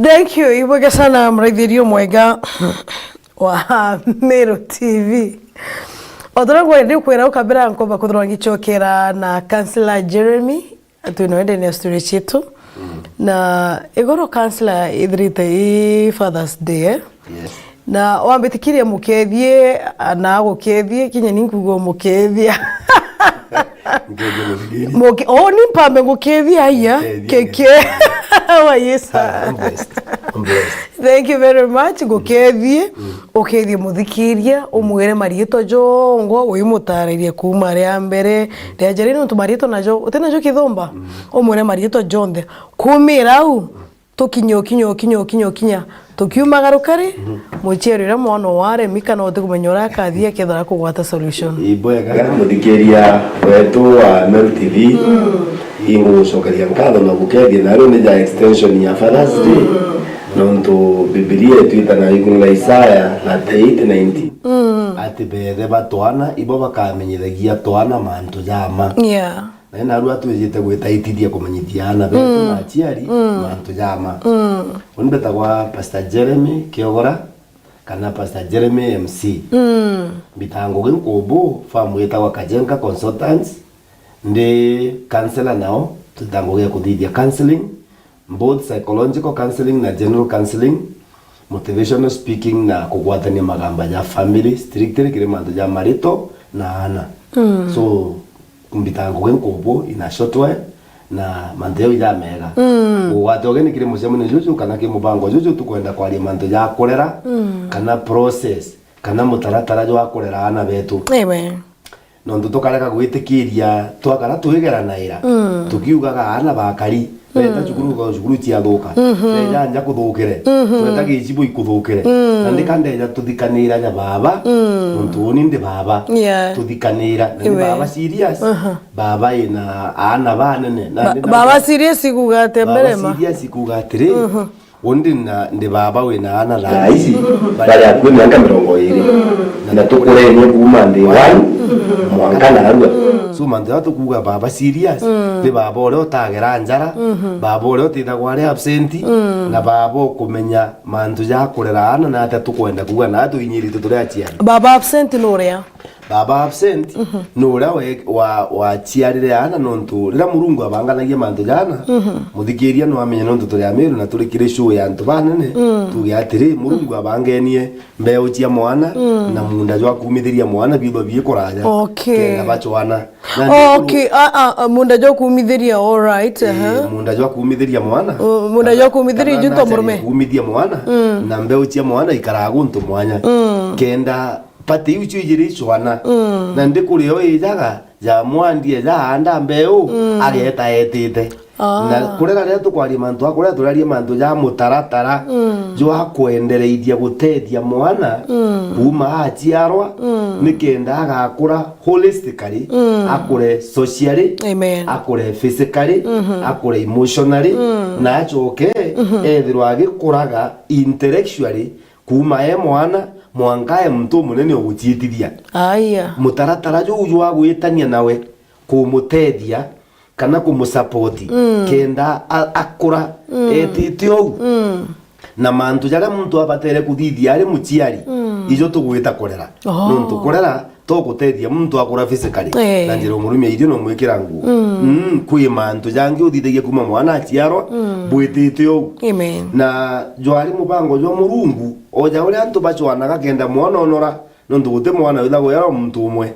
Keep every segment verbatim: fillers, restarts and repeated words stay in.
Thank you, ibwega sana mraithirio mwega wa Meru T V. Otora ngwende kwira ukabira nkomba kuthirwa ngichokera na Councillor Jeremy, twina wende ni studio chitu. Na igoro Councillor ithirite i Father's Day, eh? Yes. Na wambitikiria mukethie, na agukethie, kinya ni nkuga umukethia. Ngethie muthikiria. Muke-, oh, ni mpambe ngukethia, aya. Ngukethia, keke. Ngukethia. Wa Yesu. Ah, I'm blessed. I'm blessed. Thank you very much. Ngukethie, ukethie muthikiria, umwire mariitwa jongwa, wimutaririe kuuma ria mbere, ria jari nontu mariitwa najo, uti najo kithumba, umwire mariitwa jonthe. Kumira au, tukinye, ukinya, ukinya, ukinya, ukinya. Tukiumagaruka ri, muciari uria mwana waremi kana uti kumenya uria akathia, akethira kugwata solution. Ibwega muthikiria wetu wa Meru T V, ingugucokeria nkatho na gukethia, na riu ni ja extension ya Father's Day, nontu Bibilia itwita na iguru na Isaya thirty-eight nineteen, ati beethe ba twana ibo bakamenyithagia twana mantu jama. Yeah. Na narua twijite gwitaitithia kumenyithia aana betu na aciari mantu jama. Uni mbetagwa Pastor Jeremy Kiogora, kana Pastor Jeremy M C. Mbitaga ngugi nkubu, firm yitagwa Kajenga Consultants. Ndi counselor nao, twitaga ngugi ya kuthithia counseling, both psychological counseling na general counseling, motivational speaking na kugwatania magamba ja family strictly kiri mantu ja marito na aana. So, mbitaga ngugi nkubu in a short while, na mantu jau jamega. Ugwate ugeni kiri mucemanio juju kana kiri mubango juju, tukwenda kwaria mantu ja kurera, kana process, kana mutaratara jwa kurera aana betu. Amen. Nontu tukarega gwitikiria twakara twigeranaira, tukiugaga aana bakari, beeta cukuru, cukuru ciathuka, beeja nja kuthukire, tweta gicibo ikuthukire. Na ndika ndeja tuthikanira ja baba, nontu uni ndi baba. Yeah. Tuthikanira, na ni baba serious, baba ina aana banene. Na Ba-, ndi na baba serious ikuga ati baba mbere ma? Serious ikuga atiri, undi na, ndi baba wina aana thaa ici bari akui miaka mirongo iri. Na tukurenie kuuma day one mwanka narua. So, mantu ja tukuuga baba serious, ni baba uria utagera njara, baba uria utithagwa ari absent, na baba ukumenya mantu ja kurera aana na atia tukwenda kuuga na tuinyirite turi aciari. Baba absent ni uria? Baba absent ni uria we-, wa-, waciarire aana, nontu riria Murungu abanganagia mantu ja aana, muthikiria no amenye, nontu turi Amiru na turi kiri show ya antu banene, tuge atiri, Murungu abangenie mbeu cia mwana na munda jwa kuumithiria mwana biithwa bii kuraja, okay, kenda bacwana. Na ndi kuru- Okay, a, a, a, munda jwa kuumithiria, all right, eh, aha. Munda jwa kuumithiria mwana. Uh, munda jwa kuumithiria kana, ijunto kana murume. Kuumithia mwana, na mbeu cia mwana ikaraa guntu mwanya. Kenda pati iu cio ijiri icwana. Na ndi kuri yo ijaga, ja mwandie, ja aanda mbeu, ageeta etite. Ah. Na kurega riria tukwaria mantu a kurega, turarie mantu ja mutaratara jwa kwendereithia gutethia mwana kuuma aciarwa, nikenda agakura holistically, akure socially, amen, akure physically, akure emotionally, na acoke ethirwa agikuraga intellectually, kuuma e mwana mwanka e muntu umunene uguciitithia. Aya. Mutaratara juu jwa gwitania nawe, kumutethia kana kumusapoti, kenda a-, akura etite ou. Na mantu jaria muntu abatere kuthithia ari muciari, ijo tugwita kurera. Oh. Nontu kurera to gutethia muntu akura physically. Eh. Na njira umurumia irio na umwikira nguo. Mm, kwi mantu jangi uthithagia kuma mwana aciarwa, bwitite ou. Amen. Na jwari mubango jwa Murungu, o ja uria antu bacwanaga kenda mwana onora, nontu guti mwana withagwa yarwa muntu umwe.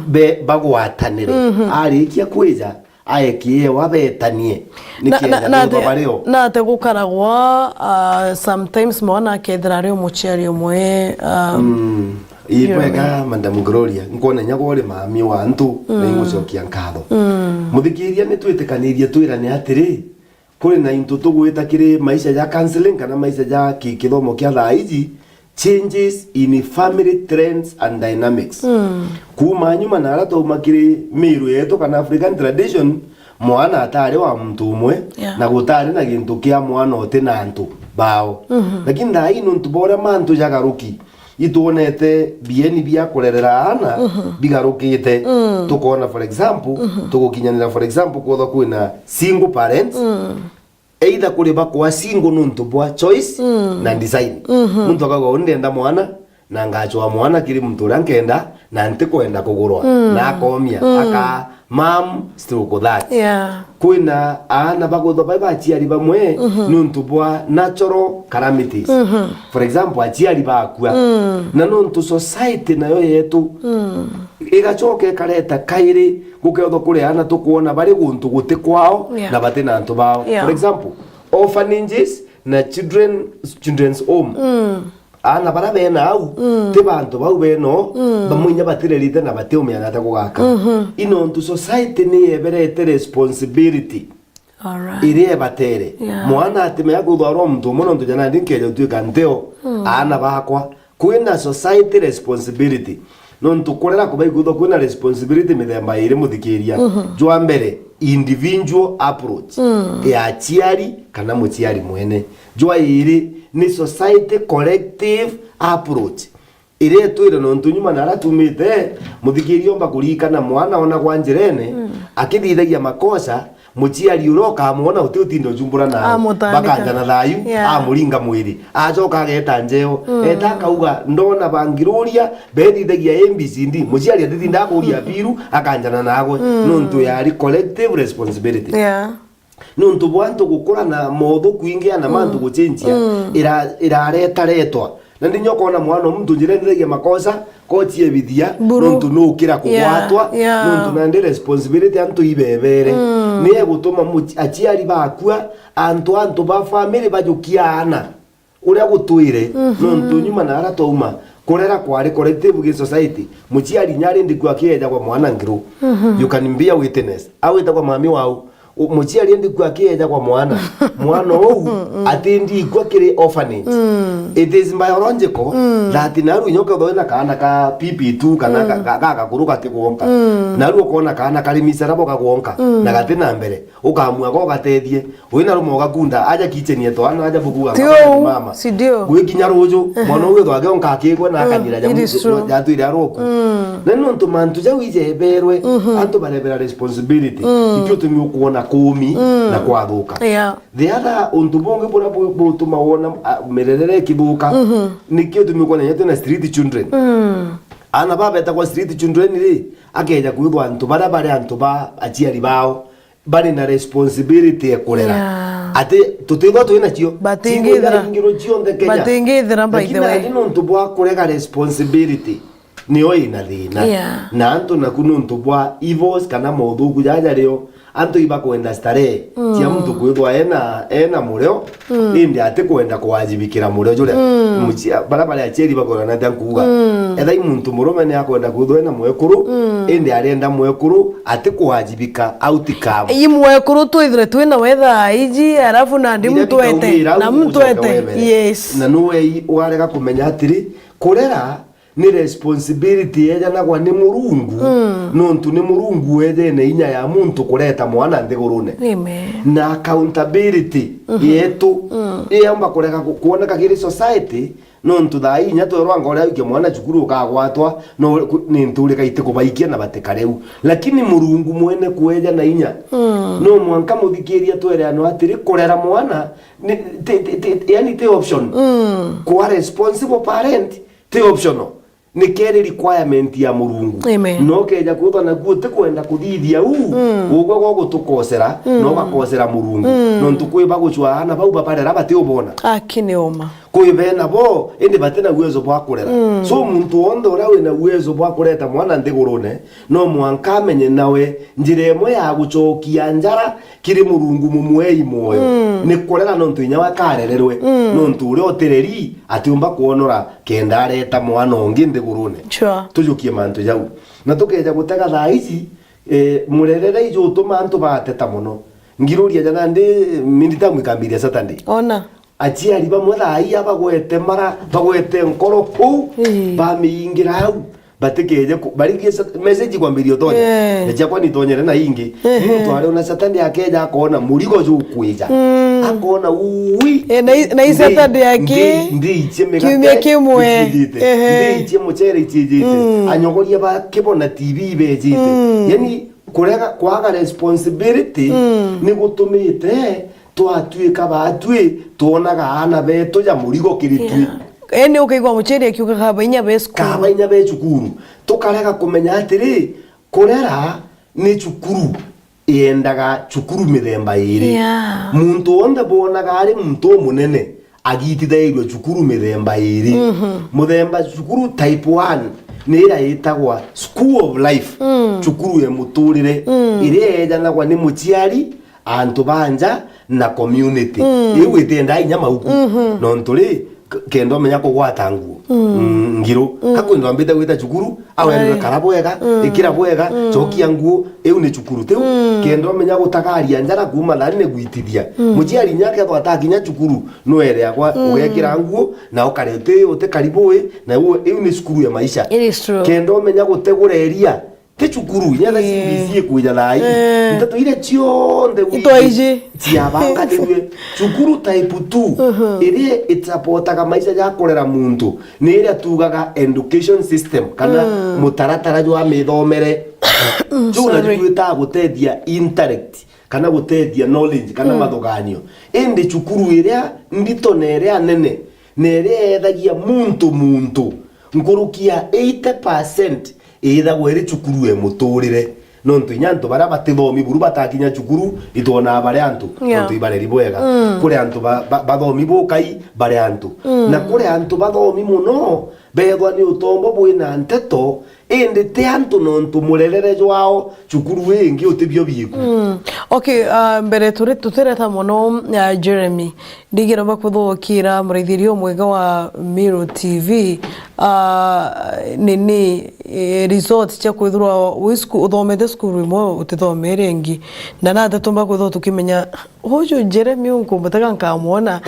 Be-, bagwatanire. Arikia kwija, aekie ewa betanie. Na, na, nikenda na ate, bario. Na ate gukaragwa, ah, sometimes mwana akethira ari umuciari umwe, ah, mm, ibwega, Madam Gloria, nkwona inya gwe uri mami wa antu, na ingucokia nkatho. Muthikiria, ni twitikanirie twirane atiri, kuri na into tugwita kiri maisha ja counseling kana maisha ja ki-, kithomo kia thaa iji, changes in family trends and dynamics. Kuuma nyuma na aria twauma kiri miiru yetu kana African tradition, mwana atari wa muntu umwe, yeah, na gutari na gintu kia mwana uti na antu bao. Lakini thaa ii nontu bwa uria mantu jagaruki, itwonete bieni bia kurerera aana bigarukite. Tukona, for example, tugukinyanira, for example, kwethwa kwina single parents, Either kuri bakwa single nontu bwa choice na design. Muntu akauga, "Uni ndenda mwana, na ngachwaa mwana kiri muntu uria nkenda, na ntikwenda kugurwa." Na akomia, aka, "Mom, still ku that." Yeah. Kwina aana bagwithwa bai bachiari bamwe nontu bwa natural calamities. For example, achiari bakua. Na nontu society nayo yetu igacoka ikareta kairi gukethwa kuri aana tukwona bari guntu guti kwao, yeah, na bati na antu bao. Yeah. For example, orphanages na children, children's home. Aana bara bena au, ti bantu bau beno, bamwe inya batirerite na batiumenya ata kugaka. I nontu society ni yeberete responsibility. Alright. Iria ebatere. Yeah. Mwana atimenya kwithwa arwa muntu umwe nontu jana ndi nkeja gutuika nteo, aana bakwa. Kwina society responsibility. Nontu kurera kubai kwithwa kwina responsibility mithemba iri, muthikiria. Jwa mbere, individual approach ya achiari kana muchiari mwene. Jwa iri ni society collective approach. Iria itwire nontu nyuma na aria tumite, muthikiria omba kuririkana mwana ona gwa njirene, akithithagia makosa, muchiari uria ukamwona uti utinda ujumbura na bakanja na thayu, yeah, amuringa mwiri, acoka ageta njeo, eta akauga, "Ndona bangiruria, bethithagia A B C D." Muchiari atitinda akuria biru, akanjana nagwe, nontu yari collective responsibility. Yeah. Nontu bwa antu gukura na mothuku ingi ana mantu guchenjia, ira-, irareta retwa. Na ndinya ukona mwana o muntu njira nithagia makosa, kochie bithia, nontu nukira kugwatwa, yeah, nontu nandi responsibility antu ibebere. Ni egutuma much-, achiari bakua, antu, antu ba family bajukia ana. Uria gutwire, nontu nyuma na ara twauma, kurera kwari collective gi society. Muchiari inya ari ndiku akiejagwa mwana ngiru. You can bear witness. Awitagwa mami wau. U-, muchiari ndiku akiejagwa mwana. Mwana ou, ati ndikwa kiri orphanage. It is biological that naru inya ukethwa wina kaana ka P P two kana ka, ka, ka gakuru gatigwonka. Naru ukona kaana kari miserable gagwonka, na gati na mbere. Ukamua ko gatethie. Wina rumo ugakunda, aja kitchen yetu, ana aja bukuga, ti uu, mama. Si ndio? Gwikinya ruju, mwana uyu ethwa agionka akigwe na akanyira jamu-, it is true, jatwire aroku. Na ni nontu mantu jau ijeberwe, antu barebera responsibility. Ikio tumi ukuona kumi na kwathuka. Yeah. The other untu bungi buria bu-, butuma wona, a, mirerere ikithuka, nikio tumi ukuona inya twina street children. Ana babetagwa street children ri, akeja kwithwa antu baria bari antu ba achiari bao, bari na responsibility ya kurera. Yeah. Ati tutithwa twi nacio. Batingithira. Cingirwa cionthe Kenya. Batingithira, by the way. Lakini nandi nontu bwa kurega responsibility, nio ina thina. Yeah. Na antu naku nontu bwa evils kana mothuku jaja rio, antu ibakwenda starehe cia muntu kwithwa ena, ena murio, indi atikwenda kuwajibikira murio juria muchia-, bara bari achiari bakorana atia nkuuga. Ethai muntu murume ni akwenda kwithwa ena mwekuru, indi arenda mwekuru atikuwajibika outcome. I mwekuru twithire twina we thaa iji, arafu nandi mutwete, na mutwete. Yes. Na nuwe i-, warega kumenya atiri, kurera ni responsibility yejanagwa ni Murungu, nontu ni Murungu wejene inya ya muntu kureta mwana nthigurune. Amen. Na accountability yetu iyomba kurega ku-, kuoneka kiri society, nontu thaa ii inya twerwa anga uria wikia mwana cukuru ukagwatwa, no ku-, ni nturika itikubaikia na batikare u. Lakini Murungu mwene kweja na inya, no mwanka muthikiria twereanwa atiri, kurera mwana ni, ti, ti, ti, yani ti option. Kwa responsible parent, ti optional. Ni keri requirement ya Murungu. Amen. No keja kwithwa naku utikwenda kuthithia u, ugwe gwa gutukosera, no ugakosera Murungu. Nontu kwi bagucwaa ana bau babarera batiubona. Aki ni uma. Kwi bena bo, indi bati na uwezo bwa kurera. So muntu wonthe uria wina uwezo bwa kureta mwana nthigurune, no mwanka amenye nawe njira imwe ya gucokia njara kiri Murungu mumwei mwoyo, ni kurera nontu inya we akarererwe, nontu uria utireri atiumba kwonora kenda areta mwana ungi nthigurune. Sure. Tujukie mantu jau. Na tukeja gutega thaa ici, eh, murerere iju utuma antu bateta mono. Ngiruria jana ndi minita mwikambiria Saturday. Ona. Aciari bamwe thaa ii abagwete mara, bagwete nkoro kuu, ii, bamiingira au, batikeje ku-, barigie sa-, message kwambiria utonya. Eh. Na ciakwa nitonyere na ingi. Ehe. Muntu ari ona Saturday akeja akona murigo jukwija. Mm. Akona, "Ui." Eh, na i-, na i Saturday aki, ndi, ndi ichie migate kiumia kimwe ichijite. Ehe. Ndi ichie muchere ichijite. Mm. Anyogoria ba kibona T V ibejite. Mm. Yani, kurega, kwaga responsibility, mm, ni gutumite twatuika baatwi, twonaga aana betu ja murigo kiri twi. Yeah. Indi ukaigua muciari akiuga kaba inya be cukuru. Kaba inya be cukuru. Tukarega kumenya atiri, kurera ni cukuru, yendaga cukuru mithemba iri. Yeah. Muntu wonthe bwonaga ari muntu umunene, agitithairue cukuru mithemba iri. Mhm. Muthemba cukuru type one ni iria yitagwa school of life, mm, cukuru ya muturire, mm, iria yejanagwa ni muciari, antu ba nja na community. Mm. Iu itiendaa inya mauku. Mhm. Nontu ri, k-, kenda umenya kugwata nguo, mm, mm, ngiru. Mm. Ka kwenda wambite gwita cukuru, awerwe, ai, kara bwega, mm, ikira bwega, mm, cokia nguo, iu ni cukuru. Tiu, mm, kenda umenya gutagaria njara kuuma thaa nne gwitithia. Mm. Muciari inya akethwa atakinya cukuru, nwere akwa, mm, ugekira nguo, na ukare uti, uti karibu wi, na iu, iu ni cukuru ya maisha. It is true. Kenda umenya gutegura iria, ti cukuru, inya thaa, ii, C B C ikwija thaa ii. Eh. Nteto iria cionthe wiki itwaiji ciabanganirue. Cukuru type two, mhm, iria itapotaga maisha ja kurera muntu, ni iria tugaga education system, kana, mm, mutaratara jwa mithomere. Mm, juu na sorry. Jwitaga gutethia intellect, kana gutethia knowledge, kana, mm, mathuganio. Indi cukuru iria ndito na iria nene, na iria yethagia muntu muntu, nkuruki ya eighty percent ithagwa iri cukuru e muturire. Nontu inya antu baria batithomi buru batakinya cukuru, itwonaa bari antu, yeah, nontu ibareri bwega. Mm. Kuri antu ba-, ba-, bathomi bukai bari antu. Mm. Na kuri antu bathomi muno, bethwa ni utombo bwina nteto, indi ti antu nontu murerere jwao cukuru ingi utibio biku. Mm. Okay, ah, mbere turi-, tutireta muno, ah, Jeremy, ndigiromba kuthukira muraithiria umwega wa Meru T V, ah, nini, eh, result cia kwithirwa wi sku-, uthomete cukuru imwe utithomere ingi. Na nata tumba kwithirwa tukimenya uju Jeremy unkumutega nkamwona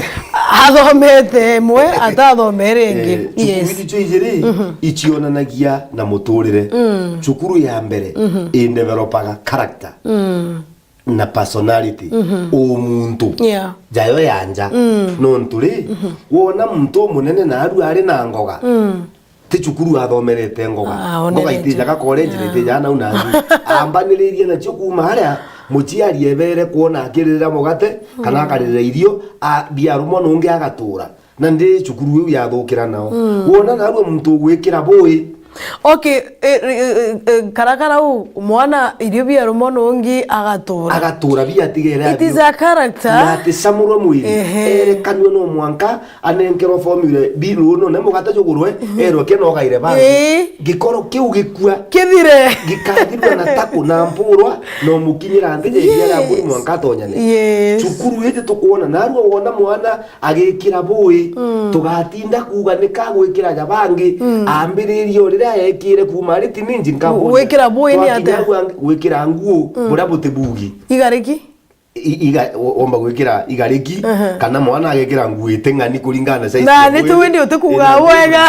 athomete imwe atathomere ingi. Eh, cukuru, yes, icio ijiri, mhm, icionanagia na muturire. Mm. Cukuru ya mbere, mhm, indevelopaga character, mm, na personality, mhm, umuntu. Yeah. Jayo ya nja. Mm. Nontu ri, mhm, wona muntu umunene na aru ari na ngoga, mm, ti cukuru athomerete ngoga. Ah, ngoga onerete. Itijaga college, na, ah, itijaga nau na nju. Ambaniririe nacio kuuma aria, muciari ebere kwona akiririra mugate, kana, mm, akaririra irio, a, biarumwa nungi agatura. Na ndi cukuru iu yathukira nao. Mm. Wona narua muntu ugwikira bui. Okay, e, e, e, e, karakara u, mwana irio biarumwa nungi agatura. Agatura biatigere. It is abio. A character. Na aticamurwe mwiri. Ehe. Erekanue no mwanka anenkerwa formula, bi-, ruuno ne mugate jugurwe, mhm, erwe kena ugaire bangi. Ii. Gikoro kiu gikua. Kithire. Gikathirwa na taku na mpurwa, no mukinyira nthi ya iria ria mburi, yes, mwanka atonyane. Yes. Cukuru iji tukwona, narua wona mwana agikira bui, mm, tugatinda kuuga nika agwikira ja bangi, mm, ambiririe o riria aekire kuuma ari teenage nka. Gwikira bui ni atia? Twakinya au ang-, gwikira nguo, mm, buria buti bugi. Igariki? I-, iga-, o-, omba gwikira igariki, aha, kana mwana agekira nguo iti ng'ani kuringana na size ya mwiri. Na ni tu indi utikuuga wega.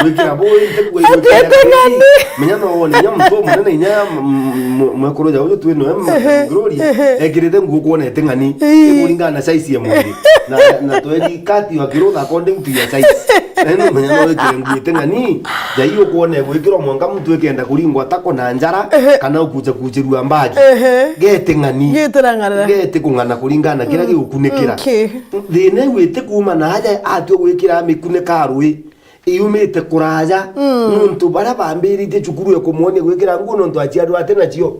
Gwikira bui iti kuuga ati iti ng'ani. Menya no wone inya muntu umunene inya m-, m-, m-, mwekuru ja uju twi noe m-, ehe, Glory, ehe, ekirite nguo kwona iti ng'ani. Ii. Ikuringana na size ya mwiri. Na, na tweri kati wa kirutha according to your size. Na ino menya no wikire nguo iti ng'ani, jai ukwona igwikirwa mwanka muntu ikenda kuringwa tako na njara, ehe, kana ukucha kuchirua mbagi. Ehe. Geti ng'ani. Geti na ng'ana. Geti kung'ana kuringana na kiria, mm, gigukunikira. Okay. Thina iu iti kuuma na aja atua gwikira mikunika rui. Iumite kuraja, mm, nontu baria bambiritie cukuru ya kumwonia gwikira nguo nontu aciarwa ati nacio.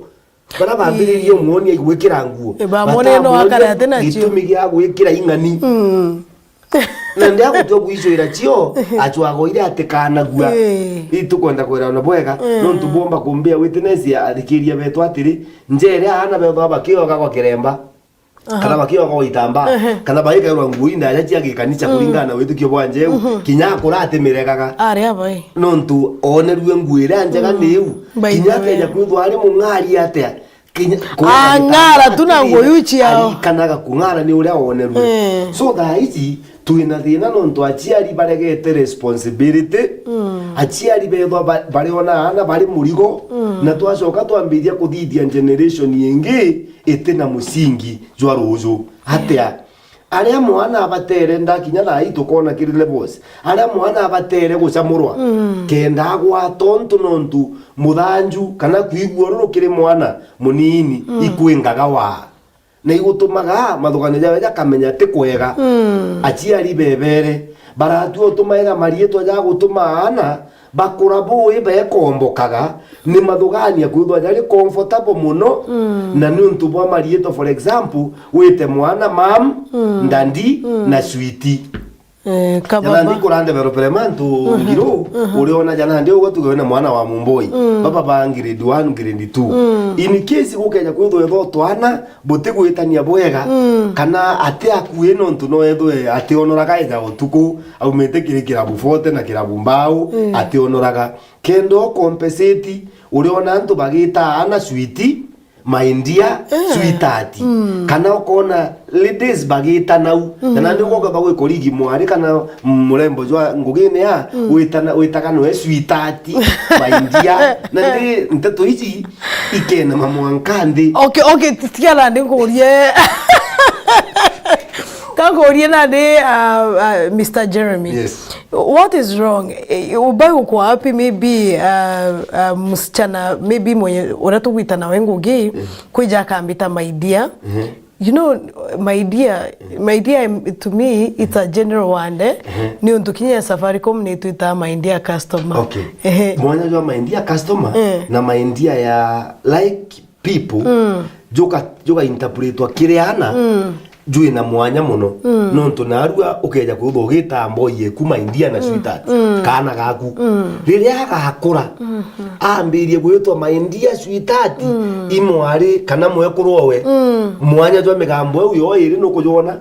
Baria bambiririe, ii, umwonia igwikira nguo. Ii, bamwonia no akare ati nacio. Gitumi gia gwikira ing'ani. Mm. Na ndia gutua gwicwira cio, acwago iria atikanagua. Ii. Itukwenda kwira ona bwega, mm, nontu bwomba kumbia witness ya athikiria betu atiri, njere aana bethu bakioga gwa kiremba. Aha. Kana bakioga gwa itambaa, ehe, kana bagikairwa nguo indaja cia gikanisa, mm, kuringana na witikio bwa njeu, mhm, kinya akura atimiregaga. Ari abai. Nontu onerue nguo iria njega, mm, ni iu. By the way. Kinya akeja kwithwa ari mung'ari atia, kinya, ang'ara tu na nguo iu ciao. Arikanaga kung'ara ni uria onerue. Eh. So thaa ici, twina thina nontu aciari baregete responsibility. Mm. Aciari bethwa ba-, bariona aana bari murigo, mm, na twacoka twambiria kuthithia generation ingi iti na musingi jwa ruju. Atia? Aria mwana abatere, ndakinya thaa ii tukona kiri levels. Aria mwana abatere gucamurwa, mm, kenda agwata untu nontu muthanju kana kwigua ururu kiri mwana munini, mm, ikwingaga waa. na igutumaga mathuganio jawe jakamenya ti kwega. Mm. Aciari bebere baratua utumaira mariitwa ja gutuma aana bakura bui bekombokaga, ni mathugania kwithwa jari comfortable mono, mm, na niuntu bwa mariitwa, for example, wite mwana mam, mm, ndandi, mm, na switi. Eh, ka jana baba. Ndi kurande bero pere mantu, mhm, ngiru, mhm, uriona jana ndi ugo tuge wina mwana wa mumboi. Mm. Baba ba grade one, grade two. Mm. In case gukeja kwithwa etho twana butigwitania bwega, mm, kana ati akui nontu no ethwe ationoraga eja utuku, aumite kiri kirabu forty na kirabu mbao, mm, ationoraga. Kenda ukompensate, uriona antu bagita aana switi, my dear, eh, sweetheart. Mm. Kana ukona ladies bagita nau. Mm. Na nandi ugoka bagwikora igi mwari kana murembo jwa ngugine ya, mm, witana, witaga noe sweetheart, my dear. Na ndi nteto ici ikenema mwanka nthi. Okay, okay, tiga nandi nkurie. Ka nkurie nandi, uh, uh, Mister Jeremy. Yes. What is wrong? Eh, ubaya uko wapi? Maybe, uh, uh, msichana, maybe mwenye uria tugwita nawe ngugi, mm, kwija akambita my dear. Mhm. You know, my dear, my dear, em, to me, it's a general word, eh? Mhm. Ni untu kinya ya Safaricom ni twitaga my dear customer. Okay. Ehe. Mwanya jwa my dear customer, eh, na my dear ya like people, mm, joka, joka interpretwa kiri aana, mm, jwi na mwanya mono. Mm. Nontu narua ukeja kwithwa ugita mboi yeku my dear na, mm, sweetheart, mm, kaana gaku. Mm. Riria agakura, mhm, ambirie gwitwa my dear sweetheart, mm, imwari kana mwekuru owe, mm, mwanya jwa migambo iu yo iri nukujwona?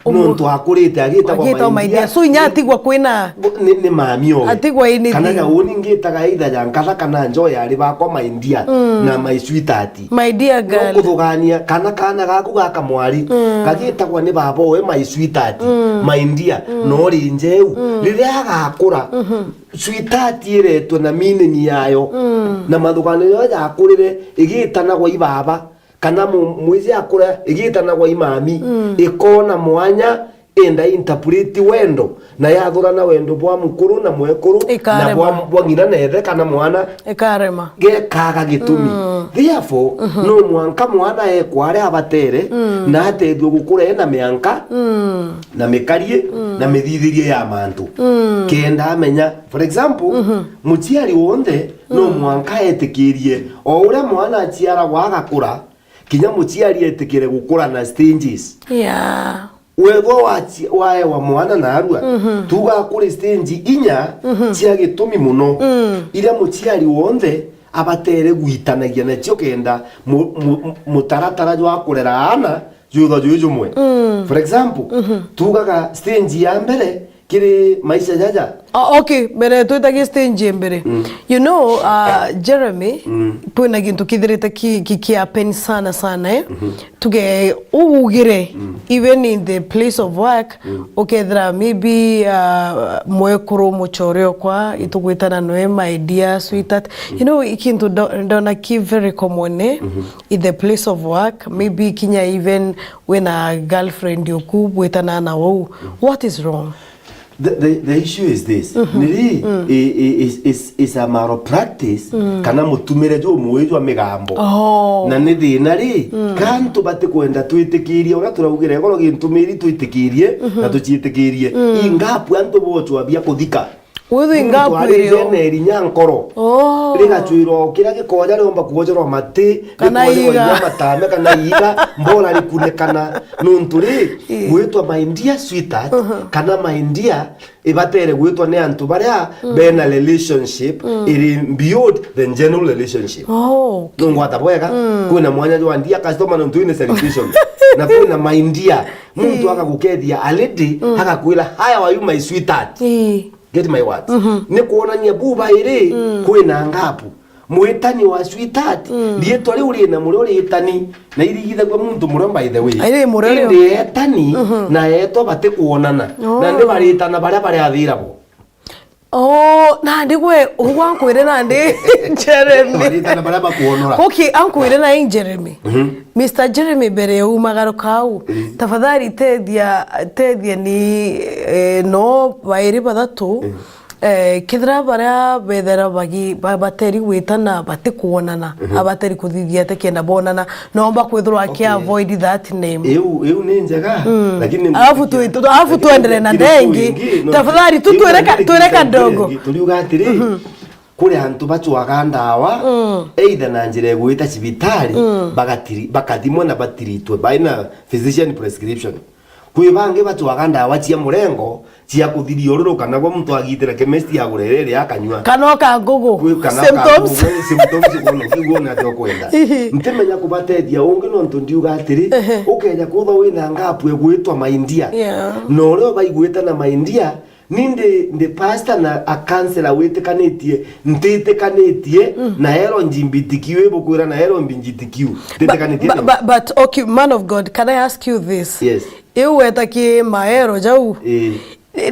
Umu-, nontu akurite agitagwa, agitagwa my dear. So inya atigwa kwina, ni, ni mami owe. Atigwa ini kana thi. Ya uni ngitaga either ya nkatha kana njo yari bakwa my dear, mm, na my sweetheart. My dear girl. No kuthugania kana kana gaku gaka mwari, mm, gagitagwa ni baba owe my sweetheart, mm, my dear, mm, no ri njeu. Mm. Riria agakura, mhm, sweetheart iretwe na meaning yayo, mm, na mathuganio jayo jakurire igitanagwa i baba. Kana mu-, mwiji akura igitanagwa i mami, mm, ikona mwanya, enda interpret wendo, na yathurana wendo bwa mukuru na mwekuru, na bwa, ikarema, bwa ng'ina na ithe kana mwana, ikarema, gekaga gitumi. Mm. Therefore, mhm, no mwanka mwana ekwa aria abatere, mm, na atethue gukura ena mianka, mm, na mikarie, mm, na mithithirie ya mantu. Mm. Kenda amenya, for example, mhm, muciari wonthe no, mm, mwanka etikirie, o uria mwana aciaragwa agakura, kinya muciari etikire gukura na stages. Yeah. Wethwa waci-, waewa mwana narua, mhm, tuga kuri stage inya, mhm, cia gitumi mono, mm, iria muciari wonthe abatere gwitanagia nacio kenda mu-, mu-, mutaratara jwa kurera aana jwithwa jwi jumwe. Mm. For example, mhm, tugaga stage ya mbere kiri maisha jaja. Ah, okay, mbere twitagie stage ya mbere. Mm. You know, uh, Jeremy, mm, kwina gintu kithirite ki, ki, ki happen sana sana, eh? Mhm. Tuge ugugire, mm, even in the place of work, mm, ukethira maybe, uh, mwekuru mucore okwa, itugwitana noe my dear sweetheart. Mm. You know, ikintu ndo-, ndona ki very common, eh? Mhm. In the place of work, maybe kinya even wina girlfriend yoku bwitana na wau. Mm. What is wrong? The, the, the issue is this. Mhm. Niri, mm, i-, i-, is, is, is a malpractice, mm, kana mutumire jumuwi jwa migambo. Oh. Na ni thina ri, mm, ka antu batikwenda twitikirie uria turaugire igoro gintumiri twitikirie, mhm, na tuciitikirie. Mm. I ngapu antu bochwa bia kuthika. Withwe ingapu irio. Muntu arire na irinya nkoro. Oh. Rigacwirwa o kiria gikoja riomba kuojerwa mati, kana iga, matame kana iga, mbora rikunekana. Nontu ri, ii, gwitwa my dear sweetheart, mhm, kana my dear, ibatere gwitwa ni antu baria, mm, bena relationship, mm, iri beyond the general relationship. Oh, okay. Nungwata bwega, mm, kwina mwanya jwa dear customer nontu ine salutation. Na kwina my dear, muntu, ii, agagukethia a lady, mm, agakwira, "How are you, my sweetheart?" Ii. Get my words. Mhm. Ni kwonania buba iri, mm, kwina ngapu. Mwitani wa sweetheart, mm, riitwa riu rina murio ritani, na irigithagua muntu murio, by the way. Iri murio. Indi etani, mhm, na etwa batikwonana. Oh. Na ni baritana baria bari available. Oh, nandi gwe, ugwa nkwire nandi, Jeremy. Baritana baria bakwonora. Okay, ankwire na Jeremy. Mhm. Mister Jeremy, mbere ya umagaruka au, mm, tafadhali tethia, tethia ni, eh, no bairi bathatu, mm, Eh, kethira baria bethera bagi-, ba-, bateri gwitana batikwonana, Mhm. abateri kuthithia ati kenda bonana, nomba kwithirwa aki Okay. avoid that name. Iu, iu ni njega, Mm. lakini Alafu tu-, tu-, alafu lakini tuendelee na ndengi. Tafadhali, tu iu tuereka, tuendelee tuereka kidogo. Turiuga atiri, Mhm. kuri antu bacwaga ndawa, Mm. either na njira ya gwita cibitari, Mm. bagatiri-, bakathimwa na batiritwe by na physician prescription. Kwi bangi bacwaga ndawa cia murengo cia kuthiria ururu, kana gwa muntu agitira chemist agure riri akanyua. Kana o ka ngugu. Kwi kana o ka Symptoms. Ngugu, symptoms, kwona kiu wona ati ukwenda. Ihi. Ntimenya kubatethia ungi nontu ndiuga atiri, Ehe. ukeja kwithwa wina ngapu igwitwa my dear. Yeah. Na uria ubaigwita na my dear, ni ndi, ndi pastor na a counselor witikanitie, ntitikanitie Mm. na L G B T Q ibukwira na L G B T Q. But, Ntitikanitie but, na but, but, okay, man of God, can I ask you this? Yes. Iu weta ki maero jau? Eh.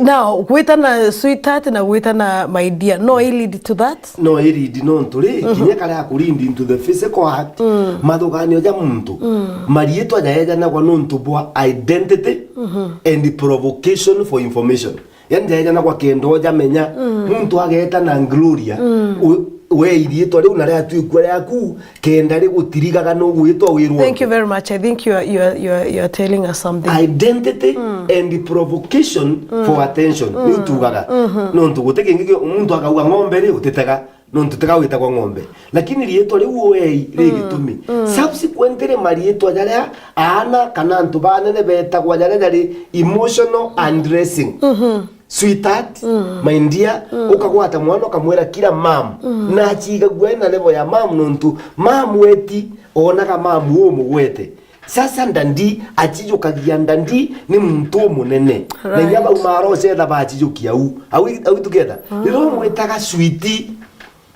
Now, gwitana sweetheart na gwitana my dear, no i lead to that? No i lead nontu ri, Mhm. kinya karia aku lead into the physical act, Mm. mathuganio ja muntu, Mm. mariitwa jaejanagwa nontu bwa identity Mhm. and provocation for information. Yani, jaejanagwa kenda ujamenya, Mm. muntu ageeta na Gloria, Mm. u-, we iriitwa riu na riatuikua riaku, kenda rigutirigaga nugwitwa wirwo. Thank you very much. I think you are, you are, you are, you are telling us something. Identity Mm. and provocation Mm. for attention. Mm. Niu tuugaga. Mhm. Nontu guti kingi kio-, muntu akauga ng'ombe ri, utitega. Nontu tiga witagwa ng'ombe. Lakini riitwa riu wei ri Mm. gitumi. Mm. Subsequently, mariitwa jaria aana kana antu banene betagwa jaria jari emotional undressing. Mhm. Sweetheart, Mm. my dear, Mm. ukagwata mwana ukamwira kira mam. Mm. Na achigagua ena level ya mam nontu mam weti onaga mam umugwete. Sasa ndandi achijukagia ndandi ni muntu umunene. Na inya Right. bau marocetha bachijukia u. Au, au tuketha. Ah. Riria umwitaga sweetie,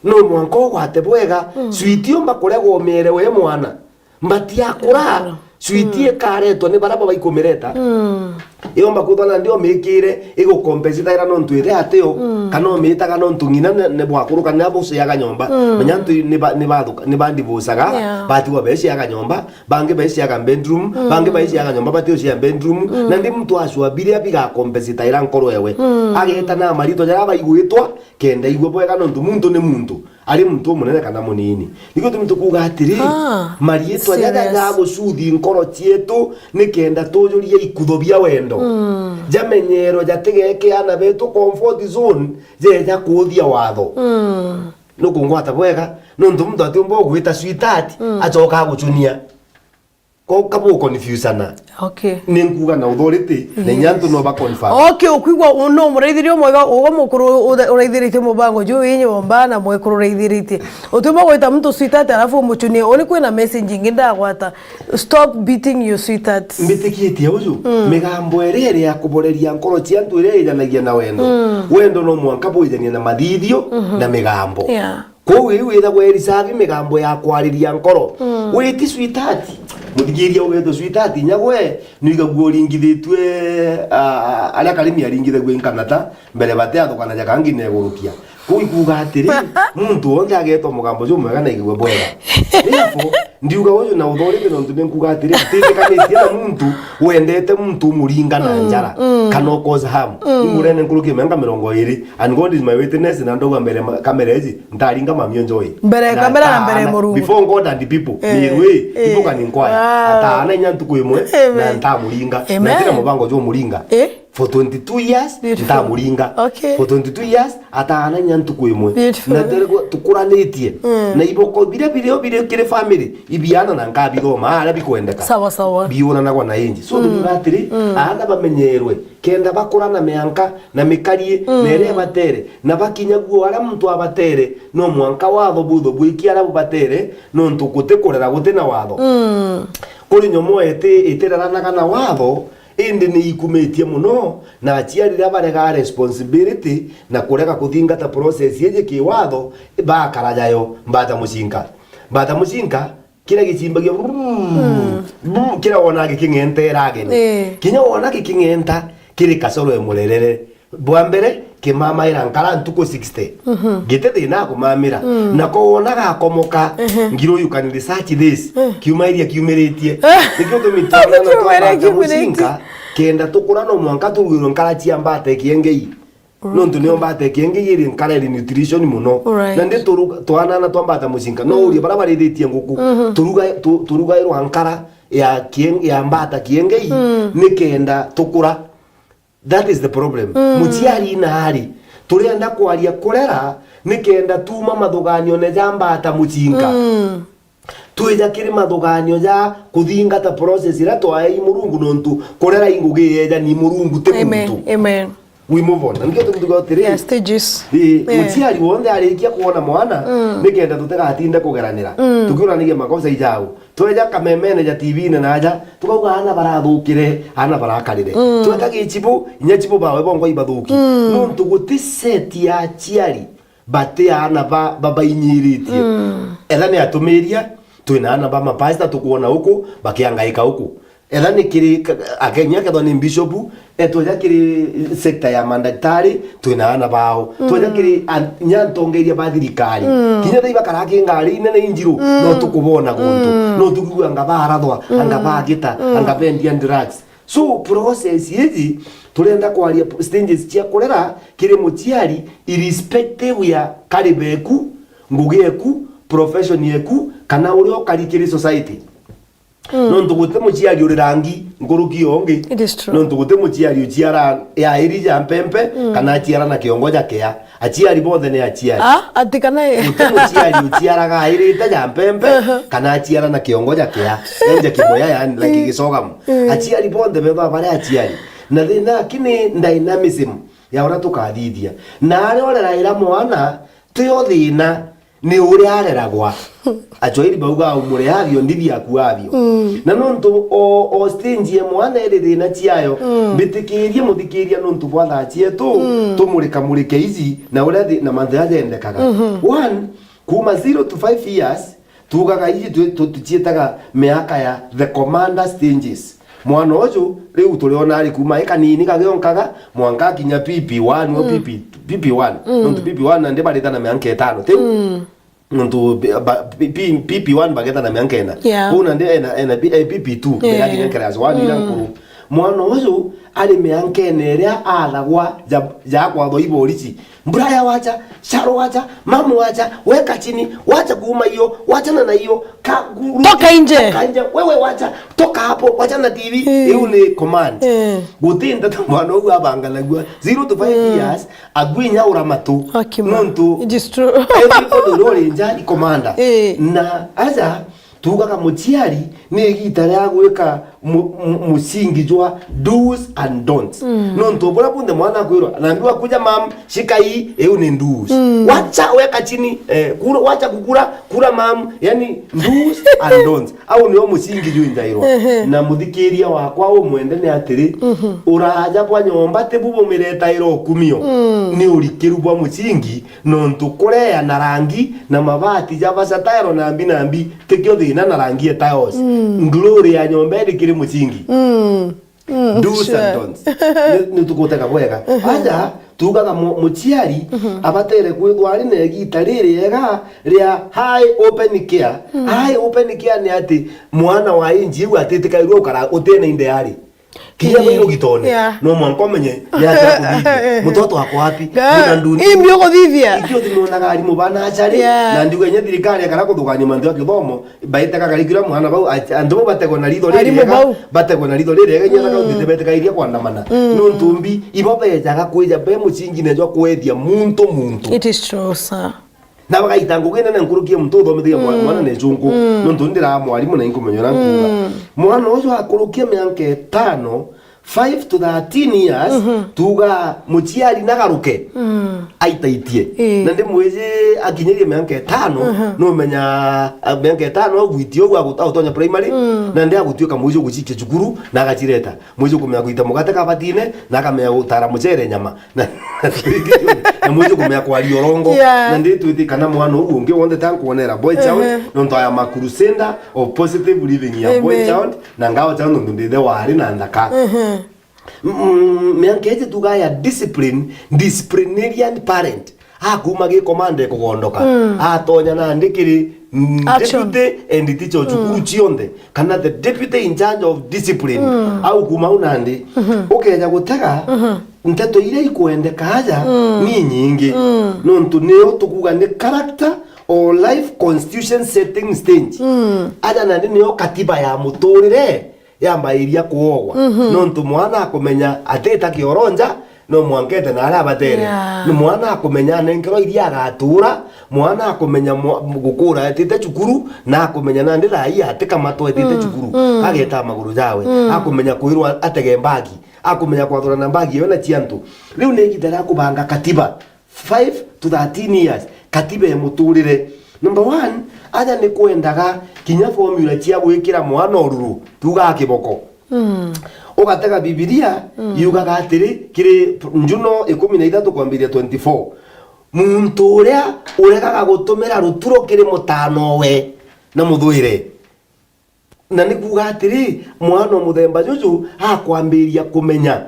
no mwanka ugwate bwega. Mm. Sweetie umba kuregwa umiere we mwana. Mbati ya kura. Kura. Sweetie Mm. ikaretwa ni baria babaikumireta. Mm. Yomba kwithwa nandi umikire igukompensitaira nontu iri atio, Mm. kana umitaga nontu ng'ina ne, ne bwakuruka ni abuciaga nyomba. Mm. Menya antu ni ba, ni bathuka, ni bandivucaga, Yeah. batigwa beciaga nyomba, bangi baiciaga bedroom, Mm. bangi baiciaga nyomba batiucia bedroom, Mm. na ndi muntu acua biria bigakompensitaira nkoro ewe. Mm. Ageeta na maritwa jaria baigwitwa, kenda igwe bwega nontu muntu ni muntu, ari muntu umunene kana munini. Nikio tumi tukuuga atiri, Ah, mariitwa jaja serious. ja gucuthi nkoro cietu, ni kenda tujuria ikutho bia wendo. Mm. Jamenyero jatigeke ana betu comfort zone, jeja kuuthia watho. Mm. Nukungwata bwega, nontu muntu atiumba ugwita sweetheart, Mm. acoka aguchunia. Ko kabu confusana. Okay. Ni nkuga na authority, na inya antu no ba confirm. Okay, ukwigua u-, no muraithiria umwega, uga mukuru uthe-, uraithiritie mubango juu wi nyomba na mwekuru uraithiritie. Utiumba gwita muntu sweetheart alafu umuchunie. Uni kwina message ingi ndagwata. Stop beating your sweethearts. Mbitikitie uju, Mm. migambo iria iri ya kuboreria nkoro cia antu iria ijanagia na wendo. Mm. Wendo no mwanka bwijanie na mathithio Mhm. na migambo. Yeah. Kwou iu ithagwa irisavi migambo ya kwariria nkoro. Mm. Witi sweetheart. Muthikiria ugetwe sweetheart, inya gwe, nwigagua uringithitue, ah, aria Karimi aringithagua inkanata, mbere bateathukanaja kangi negurukia. Kwou ikuuga atiri, muntu wonthe agetwa mugambo jumwega na aigua bwega. Therefore, ndiuga uju na authority nontu ni nkuuga atiri, ntitikanitie na muntu wendete muntu umuringa na Mm, njara, mm. kana u cause harm. Mm. Ingurene nkuruki miaka mirongo iri, and God is my witness, na ndauga mbere ma-, kamera iji, ntaringa Mami Joy. Mbere ya kamera na mbere ya Murungu. Before God and people, eh, Miru ii, eh, people can inquire. Ah. Ataana inya ntuku imwe, amen, na ntamuringa. Amen. Na ntina mubango jwa umuringa. Eh? For twenty-two years, beautiful, ntamuringa. Okay. For twenty-two years, ataana inya ntuku imwe. Beautiful. Na turi gu-, tukuranitie. Mm. Na iboko biria birio biri kiri family, ibiana na nkabithoma, aria bikwendeka. Sawa, sawa. Biuranagwa na inji. So, mm, tukiuga atiri, mm, aana bamenyerwe, kenda bakura na mianka, na mikarie, mm, na iria ibatere, na bakinya guo aria muntu abatere, no mwanka watho butho bwiki aria bubatere, nontu guti kurera guti na watho. Mm. Kuri nyomo iti-, itireranaga na watho, indi ni ikumitie mono, na aciari riria baregaa responsibility na kurega kuthingata process iji kiwatho, bakara jayo. Mbata mucinka. Mbata mucinka, kiria gicimbagia, mm, brrr, kiria wona giking'entera ageni. Eh. Kinya wona giking'enta, kiri kasoro emurerere. Bwa mbere, kimamaira nkara ntuku sixty. Mhm. Giti thina akumamira. Mm. Nako wona gakomoka, ehe, ngiro you can research this. Eh. Kiuma iria kiumiritie. Eh. Nikio tumi twana na kiuma iria twabata kiumiritie. Mucinka, kenda tukura no mwanka turugirwe nkara cia mbata ikiengei. Nontu nio mbata kiengei iri nkara iri nutrition mono. Alright. Na ndi turuga-, twanana twa mbata mucinka. No urie bara barithitie nguku. Mhm. Turuga-, tu-, turugairwa nkara ya kien-, ya mbata kiengei, mm, nikenda tukura. That is the problem. Mm. Muciari na ari, turenda kwaria kurera nikenda tuuma mathuganione ja mbata mucinka. Mm. Twija kiri mathuganio ja kuthingata process iria twaei Murungu, nontu kurera i ngugi yeja ni Murungu, ti muntu. Amen. Amen. We move on. Na nikio tukutuga atiri, yeah, stages, ii, yeah, muciari wonthe arikia kwona mwana, mm, nikenda tutigatinde kugeranira. Mm. Tukiuranagia makosa ijau. Tweja kamemene ja T V-ine na aja, tukauga, "Aana barathukire, aana barakarire." Mm. Tweka gichibu, inya chibu bawe bongwa ibathuki. Mm. Nontu guti set ya aciari bati aana ba-, babainyiiritie. Mm. Etha ni atumiria, twina aana ba mapasta tukwona uku, bakiangaika uku. Etha ni kiri ka-, akenya kethwa ni bishop, etweja kiri sector ya mandaktari, twina aana bao. Mm. Tweja kiri an-, inya ntongeria ba thirikari. Mm. Kinya thaa ibakara ki ngari inene injiru, mm, no tukubona guntu. Mm. No tukigua anga barathwa, anga, mm, bagita, mm, anga bendia drugs. So, process iji, turenda kwaria p-, stages cia kurera kiri muciari, irrespective ya kariba eku, ngugi eku, profession eku, kana uria ukari kiri society. Mm. Nontu guti muciari uri rangi nkuruki ya ungi. It is true. Nontu guti muciari uciara ya iri ja mpempe, mm, kana aciara na kiongo ja kea. Aciari bonthe ni aciari. Ah, ati kana e- Guti muciari uciaraga airite ja mpempe, aha, kana aciara na kiongo ja kea. Enja kimoya, yani, like, mm, gicogamu. Mm. Aciari bonthe bethwa bari aciari. Na thina aki ni dynamism ya uria tukathithia. Na aria ureraira mwana, tio thina, ni uria areragwa. Achwairi bauga, "Umurea athio, ndithi akuavio." Mm. Na nontu o, o stage ya mwana iri thina ciayo, mm, mbitikirie muthikiria nontu bwa thaa cietu, mm, tumurikamurike iji na uria thi-, na mantu jaja jendekaga. Mhm. One, kuma zero to five years, tugaga iji tu-, tu-, tuciitaga miaka ya the commander stages. Mwana uju riu turiona ari kuma e kanini kagionkaga, mwanka akinya P P one, o, mm, P P, P P one. Mm. Nontu P P one nandi barita na mianka itano. Tiu? Mm. Nontu ba-, ba-, P-, P-, P P one bageta na mianka ina. Yeah. Uu nandi ena, ena P-, eh, P P two, yeah, mbere akinya class one ira, mm, nkuru. Mwana uju ari miankene iria athagwa ja, ja kwathwa iborici. "Brian, wacha, Sharo, wacha, mamu, wacha, weka chini, wacha kuuma hiyo, wachana na hiyo, ka-, ru-, toka nje, toka nje, wewe wacha, toka hapo, wachana na T V." Eh. Iu ni command. Eh. Guti ndeto mwana uu abanganagua. Zero to five, mm, years, agwinya uramatu. Akima. Nontu it is true. Everybody uria uri nja i commander. Eh. Na aja, tuugaga muciari ni igita ria gwika mu-, mu-, mucingi jwa do's and don'ts. Mm. Nontu buria bunthe mwana akwirwa, naambiwa kuja mam, shika hii, iu ni do's. Mm. Wacha, weka chini, eh, kura, wacha kukura, kura mam, yani do's and don'ts. Au nio mucingi jwinjairwa. Ehe. Na muthikiria wakwa umwende ni atiri, mhm, uraja bwa nyomba tibu bumiretaira ukumio. Mm. Ni urikiru bwa mucingi, nontu kurea na rangi na mabati ja basataero nambi nambi, tikio thina na rangi e tiles. Mm. Glory ya nyomba iri kiri mucingi. Mm. Mm, do's and don'ts. Ni, ni tukutega bwega. Mhm. Aja, tuugaga mu-, muciari, mhm, abatere kwithwa ari na igita ririega ria high open care. Mm. High open care ni ati mwana wa inji iu atitikairua ukara utina inde ari. Kinya, ii, wi rugitone, yeah, no mwanka umenye ni atia kuthithia. Mutoto wako wapi? Ga-, muna nduni. Imbi ukuthithia. Itio tumonaga arimu bana achari, yeah, na ndiuga inya thirikari ekara kuthugania mantu ya kithomo, baitega kari kira mwana bau, a-, antu bau bategwe na ritho ririega, arimu bau, bategwe na ritho ririega, inya, mm, kaunti tibetegairia kwandamana. Mm. Nontu mbi, ibo bejaga kwija be mucingi nejwa kwethia muntu muntu. It is true, sir. Na bagaita ngugi nene nkuruki ya muntu uthomithagia mwa-, mm, mwana na icunku. Mm. Nontu ndiraa mwarimu na inkumenya uria nkuuga. Mm. Mwana ucio akurukia mianka itano, five to thirteen years, mhm, tuuga muciari nagaruke, mm, aitaitie. Ii. Na ndimwiji akinyirie mianka itano, mhm, numenya, a, mianka itano agwitie uguo agu-, agutonya primary, mm, na ndi agutuika mwiji ugucikia cukuru, na agacireta. Mwiji ukumenya kuita mugate kabatine, na akamenya gutara mucere nyama. Na, na mwiji kumenya kwaria urongo. Yeah. Na ndi twiti kana mwana uu ungi wonthe tankwonera boy child, ehe, nontu I am a crusader of positive living ya boy, amen, child, na girl child nontu ndi the wari na nthaka. Ehe. Mm, mianka iji tuga ya discipline, disciplinarian parent. Akuma gi commander kugondoka. Mm. Atonya nandi kiri, mm, action, deputy and teacher o cukuru, mm, cionthe. Kana the deputy in charge of discipline. Mm. Au kuma au nandi. Mhm. Ukeja gutega, mhm, Nteto iria ikwendeka aja ni nyingi. Nontu nio tukuga ni character or life constitution setting stage. Aja nandi nio katiba ya muturire yambairia kuogwa. Nontu mwana akumenya atita kioro nja, no mwanka ete na aria abatere. Yeah. Ni mwana akumenya anenkerwa iria agatura, mwana akumenya mwa-, gukura etite cukuru, na akumenya nandi thaa ii atikamatwa etite cukuru, ageta maguru jawe. Akumenya kwirwa atege mbagi, akumenya kwathurana mbagi iyo na cia antu. Riu ni igita ria kubanga katiba. Five to thirteen years, katiba e muturire. Number one, aja ni kwendaga kinya formula cia gwikira mwana ururu, tuugaga kiboko. Ugatega Bibilia, yugaga atiri, kiri Njuno ikumi na ithatu kwambiria twenty-four, muntu uria uregaga gutumira ruturo kiri mutanowe na muthwire. Na ni kuuga atiri, mwana o muthemba juju akwambiria kumenya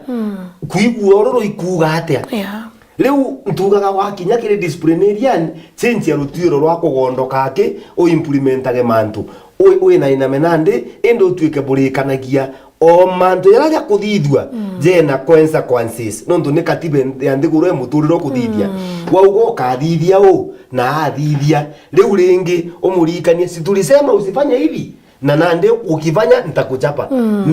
kwigua ururu ikuuga atia. Yeah. Riu ntugaga wakinya kiri disciplinarian, change ya rutuiro rwa kugondoka aki, uimplementage mantu. Wi-, wina iname nandi, indi utuike burikanagia o mantu jaria jakuthithua jena consequences. Nontu ni katiba ya nthiguru e muturire ukuthithia. Wauga ukathithia u, na athithia. Riu ringi umuririkanie, "Si tulisema usifanye hivi? Na nandi ukifanya nitakuchapa."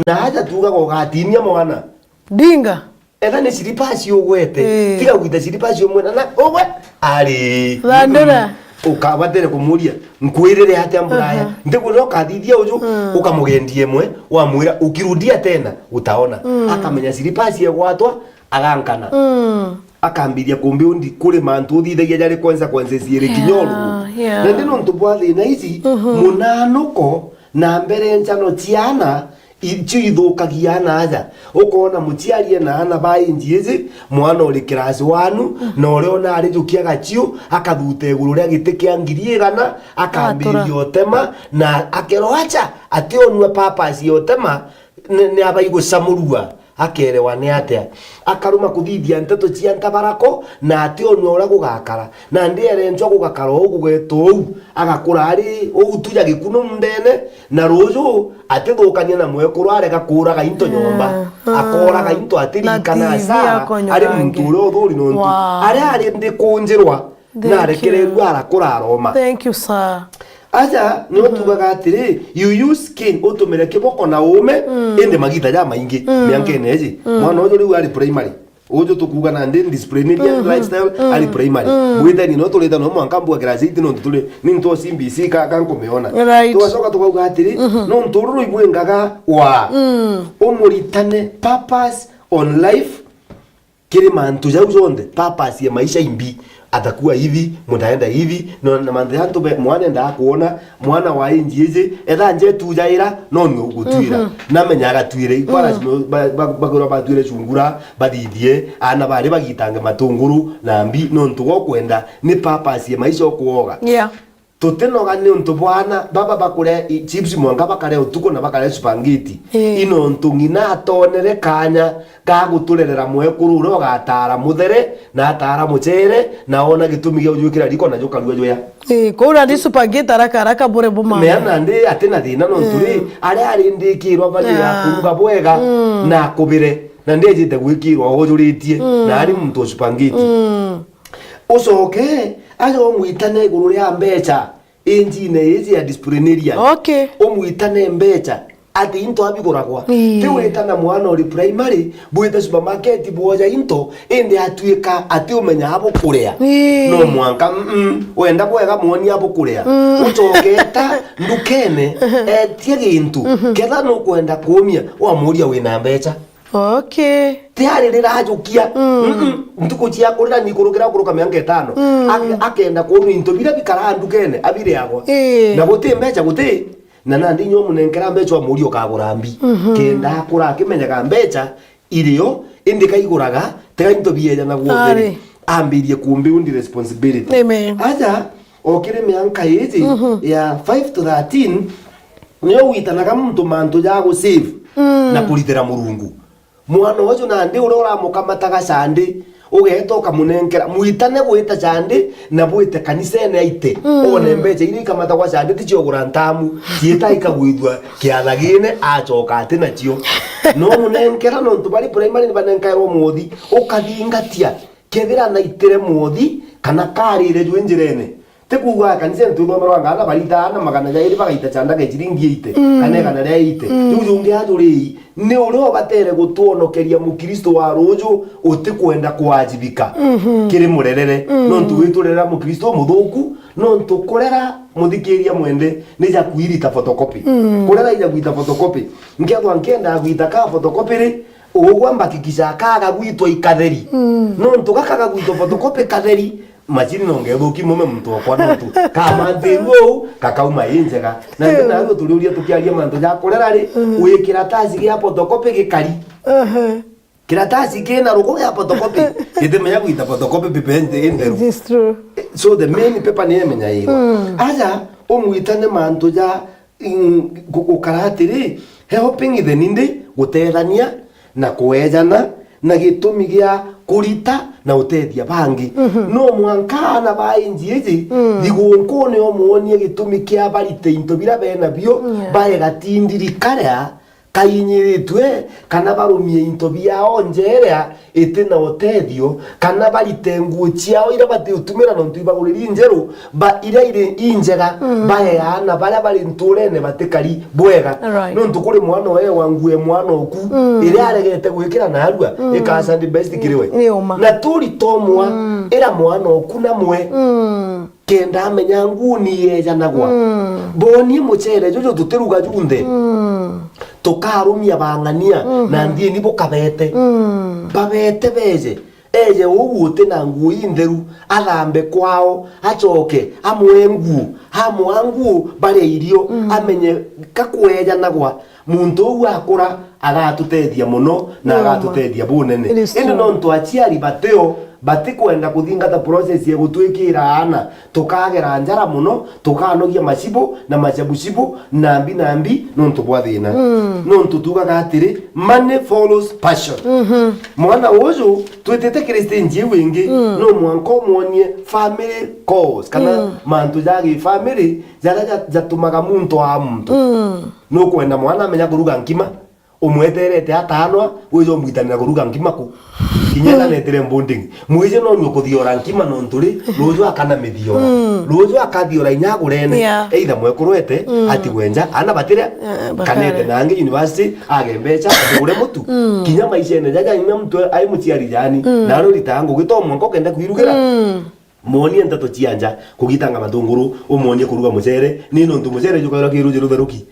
Na aja tuugaga ugatinia mwana. Dinga. Etha ni slippers ugwete. Eh. Tiga gwita slippers umwena na ugwe. Ari. Thandura. Ukabatere kumuria, "Nkwirire atia mburaya?" Aha. Ndikwira ukathithia uju, ukamugendia imwe, wamwira, "Ukirudia tena, utaona." Akamenya slippers egwatwa, agankana. Akambiria kumbi undi kuri mantu uthithagia jari consequences iri kinya ururu. Yeah, yeah. Na ndi nontu bwa thina ici, munanuko na mbere nchano ciana icio ithukagia ana aja. Ukona muciari ena ana ba age iji, mwana uri class one, na uria ona ari jukia gaciu, akathuta iguru ria giti kia ngiri igana, akambiria utema, na akerwa acha, ationua purpose ya utema, ni, ni abaigucamurua. Akerewa ni atia. Akaruma kuthithia nteto cia ntabarako, na ationua uria gugakara. Nandi erenchwa gugakara uu, gugetwa uu, agakura ari uu tu ja gikunu ndene, na ruju atithukania na mwekuru arega kuuraga into nyomba. Ah, ah. Akooraga into atirikana hasara, ari muntu uria uthuri nontu aria ari ndi kunjirwa, narekererua arakura aroma. Thank you, sir. Aja, nio tugaga atiri, you use cane, utumire kiboko na uume, indi magita jamaingi, miankene iji. Mwana uju riu ari primary. Uju tukuga nandi disciplinarian lifestyle, ari primary. Mwithani no turite no mwanka mbua class eight nontu turi, ni ntu C B C ka, ka nkumiona. Right. Tugacoka tukauga atiri, nontu ururu ibwingaga wa, umuritane purpose on life, kiri mantu jau jonthe, purpose ya maisha imbi, atakuwa hivi, mtaenda hivi, no, na mantu ya antu be, mwana endaa kuona, mwana wa inji iji, etha nje tu jaira, no nwe ugutwira. Namenya agatwire, ikwara ba-, ba-, bakwirwa batwire chungura, bathithie, ana bari bagitange matunguru, na mbi, nontu gwa kwenda, ni purpose ya maisha ukuoga. Yeah. Tutinoga ni untu bwa ana baba bakuria i-, chips mwanka bakaria utuku na bakaria supangiti. Ii. Ino ntu ng'ina atonere kanya ga guturerera mwekuru uria ugatara muthere na atara mucere na ona gitumi gia ujwikira riko na jukarua juya. Ii, kuu nandi supangiti haraka haraka bure bumame. Meana ndi atina thina nontu ri, aria arindikirwa bari ya kuruga bwega na akubire na ndejite gwikirwa ujuritie na ari muntu supangiti. Ucoke, aja umwitane iguru ria mbecha, injine iji ya disciplinarian. Okay. Umwitane mbecha, ati into abiguragwa. Ii. Ti witana mwana uri primary, bwite supermarket bwoja into, indi atuika ati umenya abukuria. Ii. No mwanka, mm, mm, wenda bwega mwoni abukuria. Mm. Ucoke eta ndukene, etie gintu, ketha nukwenda kumia, wamuria wina mbecha. Okay. Tiari rirajukia. Mm. Mm-mm. Ntuku cia kurira ni kurukira kuruka miaka itano. Mm. Ak-, akenda kuonwa into biria bikaraa ndukene, abiriagwa. Ii. Na guti mbecha, guti. Na nandi nyo munenkera mbecha, wamuria ukagura mbi. Mhm. Kenda akura akimenyaga mbecha irio, indi kaiguraga, tiga into biejanagwo utheri. Ari. Ambirie kumbi undi responsibility. Amen. Aja, o kiri mianka iji ya five to thirteen, nio gwitanaga muntu mantu ja gu save na kuritira Murungu. Mwana uju nandi uria uramukamataga candi, ugeeta ukamunenkera, mwitane gwita candi na bwite kanisene aite, one mbecha iria ikamatagwa candi ti cia ugura ntamu, ciita ikagwithua kiathagine, acoka ati nacio. No munenkera nontu bari primary ni banenkairwo mwothi, ukathingatia. Kethira naitire mwothi, kana karire jwi njirene. Ti kuuga kanisa nituthomerwa ngana barita ana magana jairi bagaita chandaga ciringi eighty, kana igana ria eighty. Riu jungi ajuri, ni uria ubatere gutwonokeria mukristo wa ruju utikwenda kuajibika kiri murerere. Nontu witurerera mukristo muthuku, nontu kurera, muthikiria mwende, ni ja kuirita photocopy. Kurera ija gwita photocopy. Nkethwa nkienda gwita ka photocopy ri, ugwa mbakikisha kaga gwitwa ikatheri. Nontu gaka gagwitwa photocopy katheri, macini no ngethuki mume muntu okwa nontu kamantiru uu, gakauma i njega. Na ndi nawe turiuria tukiaria mantu ja kurera ri, wi kiratasi gia photocopy gikari. Kiratasi kina ruku gia photocopy, gitimenya gwita photocopy paper inde-, intheru. It is true. So the main paper ni emenyairwa. Aja, umwitane mantu ja, mm, gu-, gukara atiri, helping the needy, gutethania na kuejana, na gitumi gia kurita na utethia bangi. No mwanka ana ba inji iji, thigunkune umwonie gitumi kia barite into bira bena bio, yeah, baega tindiri karia, kainyiritue, kana barumie into biao nja iria iti na utethio, kana barite nguo ciao iria batiutumira nontu ibaguriri njeru, ba, iria iri injega, bae aana baria bari nturene batikari bwega. Alright. Nontu kuri mwana uewa nguo e mwana oku, iria aregete gwikira narua, ika Sunday best kiri we. Ni uma. Na turi tomwa, ira mwana oku namwe. Kenda amenya nguo ni yejanagwa. Bonie mucere juju tutiruga junthe. Tukarumia bang'ania na ndieni bukabete. Babete beje. Eje uu uti na nguo intheru, athambe kwao, acoke, amwe nguo, amwa nguo, baria irio, amenye ka kwejanagwa. Muntu uu akura, agatutethia mono na agatutethia bunene. It is true. Indi nontu aciari batio, batikwenda kuthingata process ya gutwikira aana, tukagera njara mono, tukanogia macibo na macabucibo, nambi nambi, nontu bwa thina. Nontu tugaga atiri, "Money follows passion." Mwana uju, twitite kiri stage iu ingi, no mwanka umwonie family calls, kana mantu ja gi family, jaria ja-, jatumaga muntu aa muntu. Nukwenda mwana amenya kuruga nkima, umweterete atanwa, wije umwitanira kuruga nkima ku. Kinya na netire boarding. Mwije no nywe kuthiora nkima nontu ri, ruju akana mithiora. Ruju akathiora inya agurene, yeah, either mwekurwete, atigwe nja, ana batiria, eh, kanete na angi university, age mbecha, agure mutu. Kinya maishene jaja inya mtu ai muciari jani, na aro rita ngugi to mwanka ukenda kwirugira. Mwonie nteto cia nja, kugitanga matunguru, umwonie kuruga mucere, ni nontu mucere jukairwa kiruji rutheruki.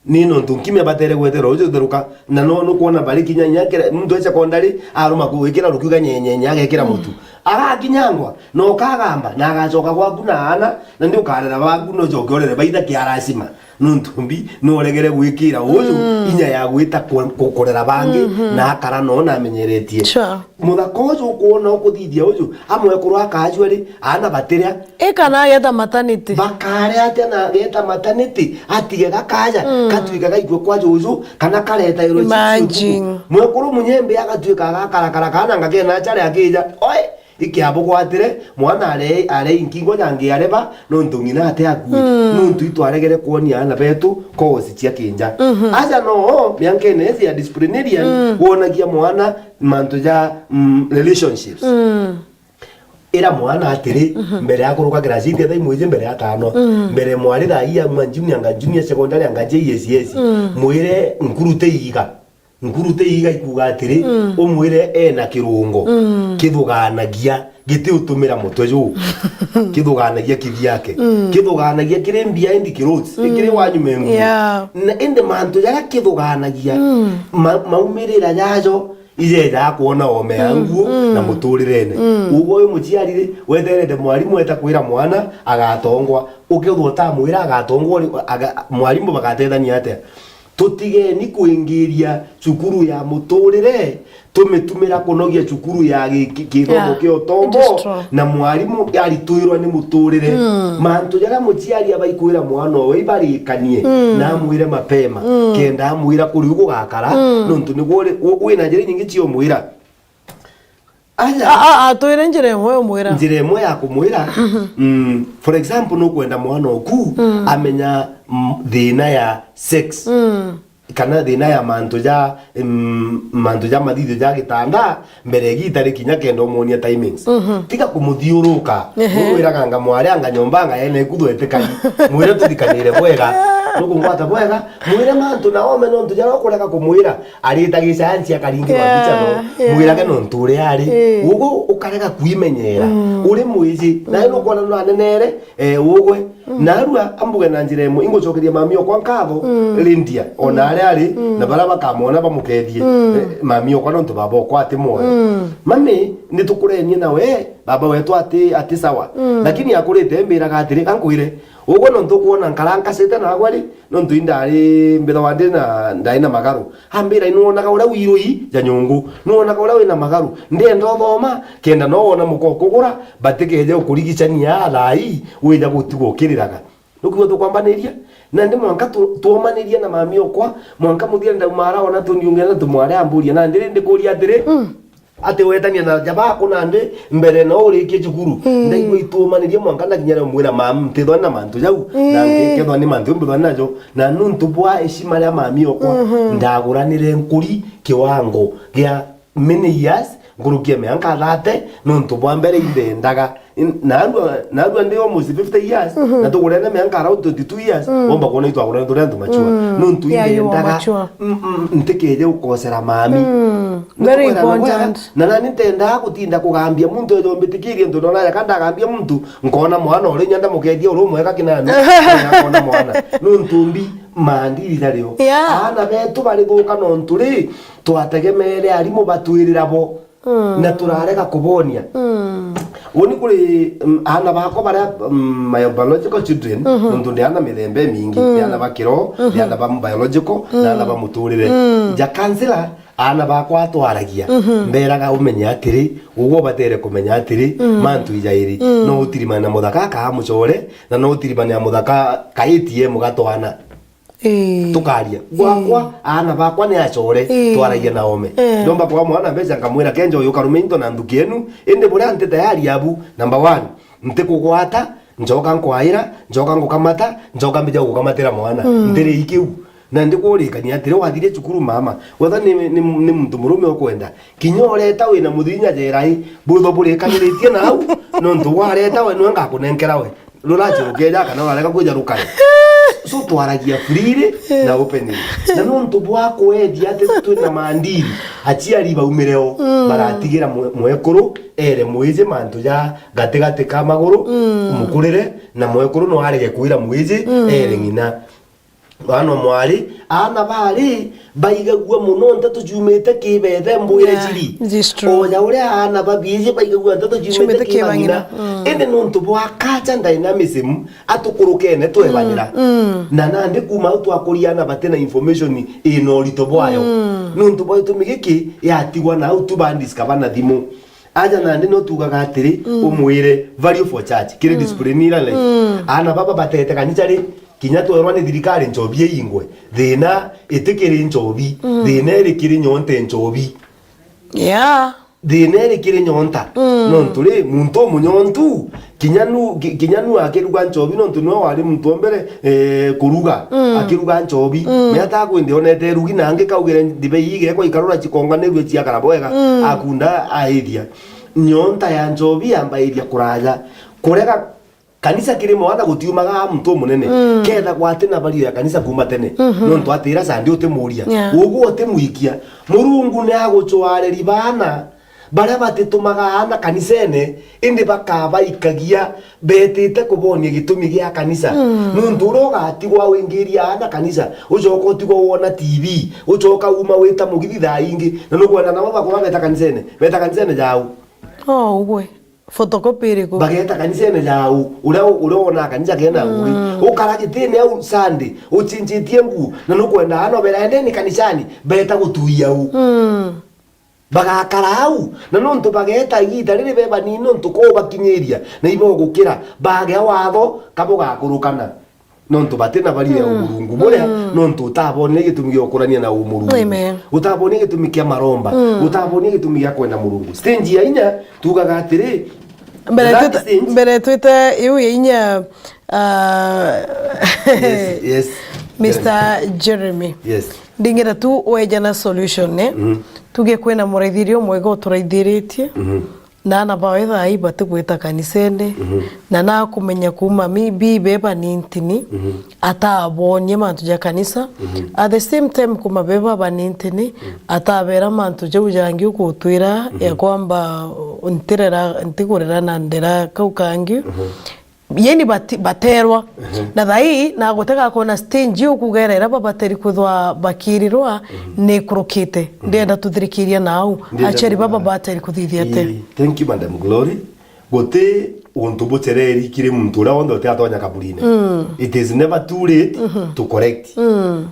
Ni nontu nkima ibatere gweterwa ruji rutheruka, na no nukwona bari kinya inya kira, muntu e secondary, aruma gwikira rukiuga nyenyenye, agekira mutu. Agakinyangwa, na ukagamba, na agacoka gwaku na aana, na ndi ukarera baku, no ucoke urere baitha kia lazima. Nontu mbi, no uregere gwikira uju inya ya gwita ku-, ku-, kurera bangi, na akara no na amenyeretie. Sure. Muthaka uju ukwona ukuthithia uju, amwekuru akajua ri, aana batiria. E kana ageta maternity. Bakare atia na ageta maternity, atige gakaja, gatuika gaikue kwa juju, kana kareta iro chichi. Imagine. Mwekuru munyembe agatuika agakarakara kana ngakena achare akija. Oi, ikiabugwatire, mwana are, are inkingo nyangi areba, nontu ng'ina ate akui. Nontu itwaregere kwonia aana betu course cia kinja. Aja no, miankene iji ya disciplinarian, wonagia mwana mantu ja, mm, relationships. Ira mwana atiri, mbere ya kuruka class eight, thaa imwe iji mbere ya tano, mbere mwari thaa ii auma junior, anga junior secondary, anga J S S, mwire nkurute iga. Nkurute iga ikuga atiri, umwire ena kirungo, kithugaanagia, gitiutumira mutwe juu, kithugaanagia kithiake, kithugaanagia kiri mbia indi kiroads, kiri wanyume nguo. Yeah. Na indi mantu jaria kithugaanagia, ma-, maumirira jajo, ijejaga kwona ome ya nguo na muturirene. Uguo wi muciari ri, weterete mwarimu eta kwira mwana agatongwa, ukethwa utamwira agatongwa ri, aga-, mwarimu bagatethania atia? Tutigeni kwingiria cukuru ya muturire, tumitumira kunogia cukuru ya gi-, ki-, kithomo kia utongo, na mwarimu aritwirwa ni muturire. Mantu jaria muciari abaikwira mwana owe ibarikanie, na amwire mapema, kenda amwira kuri u gugakara, nontu niguo uri-, u-, wina njira inyingi cia umwira. Aja. A, a, atwire njira imwe umwira. Njira imwe ya kumwira, mm, for example, nukwenda mwana oku amenya, mm, thina ya sex. kana thina ya mantu ja, mm, mantu ja mathithio ja gitanda, mbere ya igiita rikinya kenda umwonia timings. Mhm. Tiga kumuthiuruka. Ehe. Umwiraga anga mwari, anga nyomba, anga ene kuthwe etikari. Mwire tuthikanire bwega. Nukungwata bwega. Mwire mantu na ome nontu jaria ukurega kumwira. Arita gisayansi akaringirwa Yeah, mbica no. Yeah. Mwirage nontu uria ari. Eh. Ugu ukarega kwimenyera. Mm. Uri mwiji. Na Mm. nukwona no anenere, eh, ugwe. Mm. Narua ambuge na njira imwe, ingucokeria mami okwa nkatho, Mm. Lindia. Ona Mm. aria ari, Mm. na baria bakamwona bamukethie. Mm. Eh, mami okwa nontu baba okwa ati mwoyo. Mm. Mami, nitukurenie nawe, baba wetu ati, ati sawa. Mm. Lakini akurite mbiraga atiri, kankwire, ugwe nontu ukwona nkara nkacite nagwe ri, nontu indari mbithagwa ndi na, ndari na magaru. Ambira, "Nwonaga uria wirui ja nyungu, nwonaga uria wina magaru. Ndienda uthoma, kenda no wona muka ukugura, batikeje ukurigicania thaa ii, wija gutigwa ukiriraga." Nukwigua tukwambaniria? Nandi mwanka tu-, twomaniria na mami okwa, mwanka muthia ndauma ara ona tuniungena tumware amburia, nandi rindi kuria atiri, Mm. ati wetania na jabaku nandi mbere no urikie cukuru. Mm. Ndaigua itwomaniria mwanka ndakinya ndamwira, "Mam, ntithwa na mantu jau, na Mm. nkethwa ni mantu mbithwa najo." Na nuntu bwa heshima ria mami okwa, Mhm. ndaguranire nkuri kiwango gia many years, nkuruki ya mianka thirty, nuntu bwa mbere indendaga. In-, narua, narua ndi almost fifty years, Mhm. na tugurene mianka around twenty-two years, Mm. womba kwona itwagurene turi antu mature. Mm. Nuntu Yeah, you are indendaga, mature. Mm, mm, ntikeje ukosera mami. Mm. Very Nitukwirana bwega, important. Na nani ntendaa gutinda kugambia muntu ejo mbitikirie, ntu ndona yaka ndagambia muntu, nkona mwana uri nyanda mukendia uri umwega kinani, akona mwana. Nuntu mbi maandiri jario. Yeah. Aana betu barithuka nontu ri, twategemeere arimu batwirira bo. Mm. Na turarega kubonia. Mm. Uni kuri, mm, aana bakwa baria, mm, my biological children, Mhm. nontu ndi aana mithemba imingi, Mm. ndi aana ba kiroho, ndi Mhm. aana ba biological, na aana ba Mm. muturire. Mm. Ja kansila, aana bakwa atwaragia, Mhm. mberaga umenye atiri, uguo batere kumenya atiri, Mm. mantu ijairi, Mm. no utirimane na muthaka akaa mucore, na no utirimane na muthaka ka A T M gatwana. Ii. Tukaria. Gwakwa, Ii. aana bakwa ni acore, Ii. twaragia na ome. Ee. Ndomba kwa mwana mbeca nkamwira, "Kenja uyu ukarume into na nthuki enu, indi buria nti tayari abu, number one, ntikugwata, njoka nkwaira, njoka ngukamata, njoka mbija gukamatira mwana." Mm. Ntiri ikiu. Na ndikurikania atiri, wathirie cukuru mama, wetha ni, ni, ni muntu murume ukwenda, kinya ureta wina muthinya jera i, butho burikaniritie na au, nontu wareta we niwe ngakunenkera we. Ruracirukeja kana warega kwija rukare. So twaragia freely na openly. Na nontu bwa kwethia ati twina maandiri, aciari baumire o, Mm. baratigira mwe-, mwekuru ere mwiji mantu ja gatigati ka maguru, Mm. mukurire, na mwekuru no arege kwira mwiji Mm. ere ng'ina. Aana mwari, aana bari baigagua mono nteto ciumite ki bethe mbwire Yeah, ciri. It is true. Oja uria aana ba biiji baigagua nteto ciumite Ciumite ki ki ba ng'ina. Ng'ina. Mm. Indi nontu bwa culture dynamism, atukurukene twebanira. Mm, mm. Na nandi kuma au twakuria aana bati na information ina urito bwayo. Mm. Nontu bwa gitumi giki yatigwa na au tu ba discover na thimu. Aja nandi no tugaga atiri, Mm. umwire value for church, kiri Mm. discipline ira life. Mm. Aana baba batete kanisa ri, kinya twerwa ni thirikari nchobi iingwe, thina itikiri nchobi, Mm. thina iri kiri nyonte nchobi. Yeah. Thina iri kiri nyonta. Mm. Nontu ri, muntu umunyontu, kinya nu, ki-, kinya nu akiruga nchobi, nontu niwe wari muntu wa mbere, eh, kuruga, Mm. akiruga nchobi. Mm. Mea ta kwindi onete rugi na angi kaugire ndibei igekwa ikarura cikonganirue ciakara bwega, Mm. akunda aithia. Nyonta ya nchobi yambairia kuraja. Kurega kanisa kiri mwana gutiumaga muntu umunene. Mm. Kethagwa ati na value ya kanisa kuma tene. Mhm. Nontu atira Sunday utimuria. Yeah. Uguo utimwikia. Murungu ni agucwareri baana baria batitumaga aana kanisene, indi bakabaikagia betite kubonia gitumi gia kanisa. Mm. Nontu uria ugatigwa wingiria aana kanisa, ucoka utigwa wona T V, ucoka uma wita mugithi thaa ingi, na nukwenda nabo bakwa beta kanisene, beta kanisene jau. Oh, ugwe. Photocopy iriku? Bageta kanisene jau, uria, uria wona kanisa kena ngugi. Mm. Ukara gitine au Sunday, ucinjitie nguo, na nukwenda aana bera endeni kanisani, beta gutuia u. Mm. Bagakara au, na nontu bageta igita riri be banini nontu ko bakinyiria, na ibo gukira, bagea watho, kabo gakurukana. Nontu bati na value ya Mm. umurungu buria, Mm. nontu utabonire gitumi gia ukurania na umurungu. Amen. Utabonire gitumi kia maromba, Mm. utabonire gitumi gia kwenda murungu. Stage ya inya, tugaga atiri, Mbere that twite, stage mbere twite iu ya inya, ah, Yes, yes. Mister Jeremy. Yes. Ndingira tu weja na solution, eh? Mhm. Tuge kwina muraithiria umwega uturaithiritie. Mhm. Na ana bawe thaa ii batigwita kanisene. Mhm. Na nakumenya kuma maybe beba ni ntini, mhm, atabonie mantu ja kanisa. Mhm. At the same time, kuma beba banintini, mhm, atabera mantu jau jangi ukutwira, mhm, ya kwamba ntirera, ntigurira na ndera kau kangi. Mhm. Yeni bati-, baterwa. Mhm. Na thaa ii, na gutega kwona stage iu kugerera babateri kwithwa bakirirwa, mhm, ni kurukite. Mhm. Ndienda tuthirikiria nau. Ndienda aciari baba kuga- bateri kuthithia ati. Ii, thank you, Madam Glory. Guti untu bucereri kiri muntu uria wonthe utiratonya kaburine. Mm. It is never too late, mhm, to correct. Mm.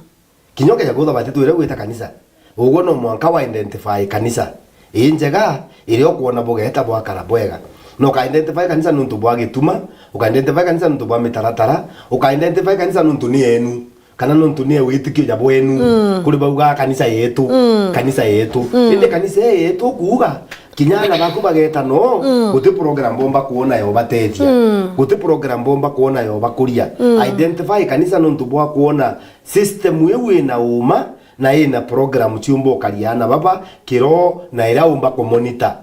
Kinya ukeja kwithwa batitwire gwita kanisa, ugwe no mwanka wa identify kanisa ii njega, iria ukwona bugeta bwakara bwega. Na uka identify kanisa nuntu bwa gituma, uka identify kanisa nuntu bwa mitaratara, uka identify kanisa nuntu ni yenu, kana nuntu ni witikio ja bwenu. Mm. Kuri baugaa kanisa yetu, mm, kanisa yetu. Mm. Indi kanisa ii yetu kuuga, kinya ana baku bageta no, mm, guti program bomba kwona yo batethia. Mm. Guti program bomba kwona yo bakuria. Mm. Identify kanisa nuntu bwa kwona system iu ina uma na ina program ciumba ukaria ana baba kiro na iria umba kumonitor.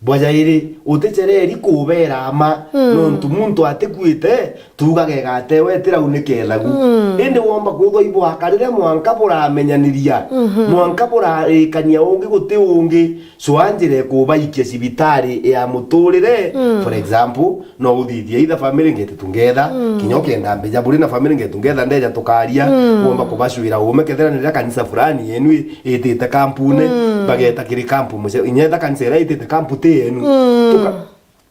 Bwa jairi, uticereri kubera ama, mm, nontu muntu atikuite, tuugage igatewe itirau ni kethagu. Mm. Indi womba kwithwa ibwakarire mwanka buramenyaniria, mhm, mwanka burarikania ungi guti ungi, cua njira ikubaikia cibitari ya muturire. Mm. For example, no uthithie either family get together, mm, kinya ukenda mbija buri na family get together, ndeja tukaria, mm, womba kubacwira ume kethira ni riria kanisa fulani yenu i-, itite kampuni, mm, bageta kiri kampu muce-, inya etha kanisa iria itite kampu ti yenu. Mm. Tuka-,